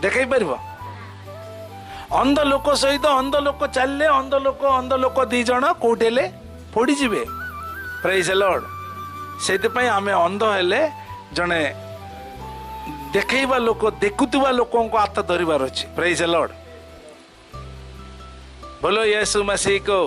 ଦେଖାଇ ପାରିବ? ଅନ୍ଧ ଲୋକ ସହିତ ଅନ୍ଧ ଲୋକ ଚାଲିଲେ ଅନ୍ଧ ଲୋକ ଅନ୍ଧ ଲୋକ 2 ଜଣ କୋଉଠି ହେଲେ ପଡ଼ିଯିବେ। ପ୍ରେଜ୍ ଲର୍ଡ। ସେଇଥିପାଇଁ ଆମେ ଅନ୍ଧ ହେଲେ ଜଣେ ଦେଖେଇବା ଲୋକ, ଦେଖୁଥିବା ଲୋକଙ୍କୁ ହାତ ଧରିବାର ଅଛି। Praise lord. ବୋଲୋ ୟେଶୁ ମସିହ କୋ।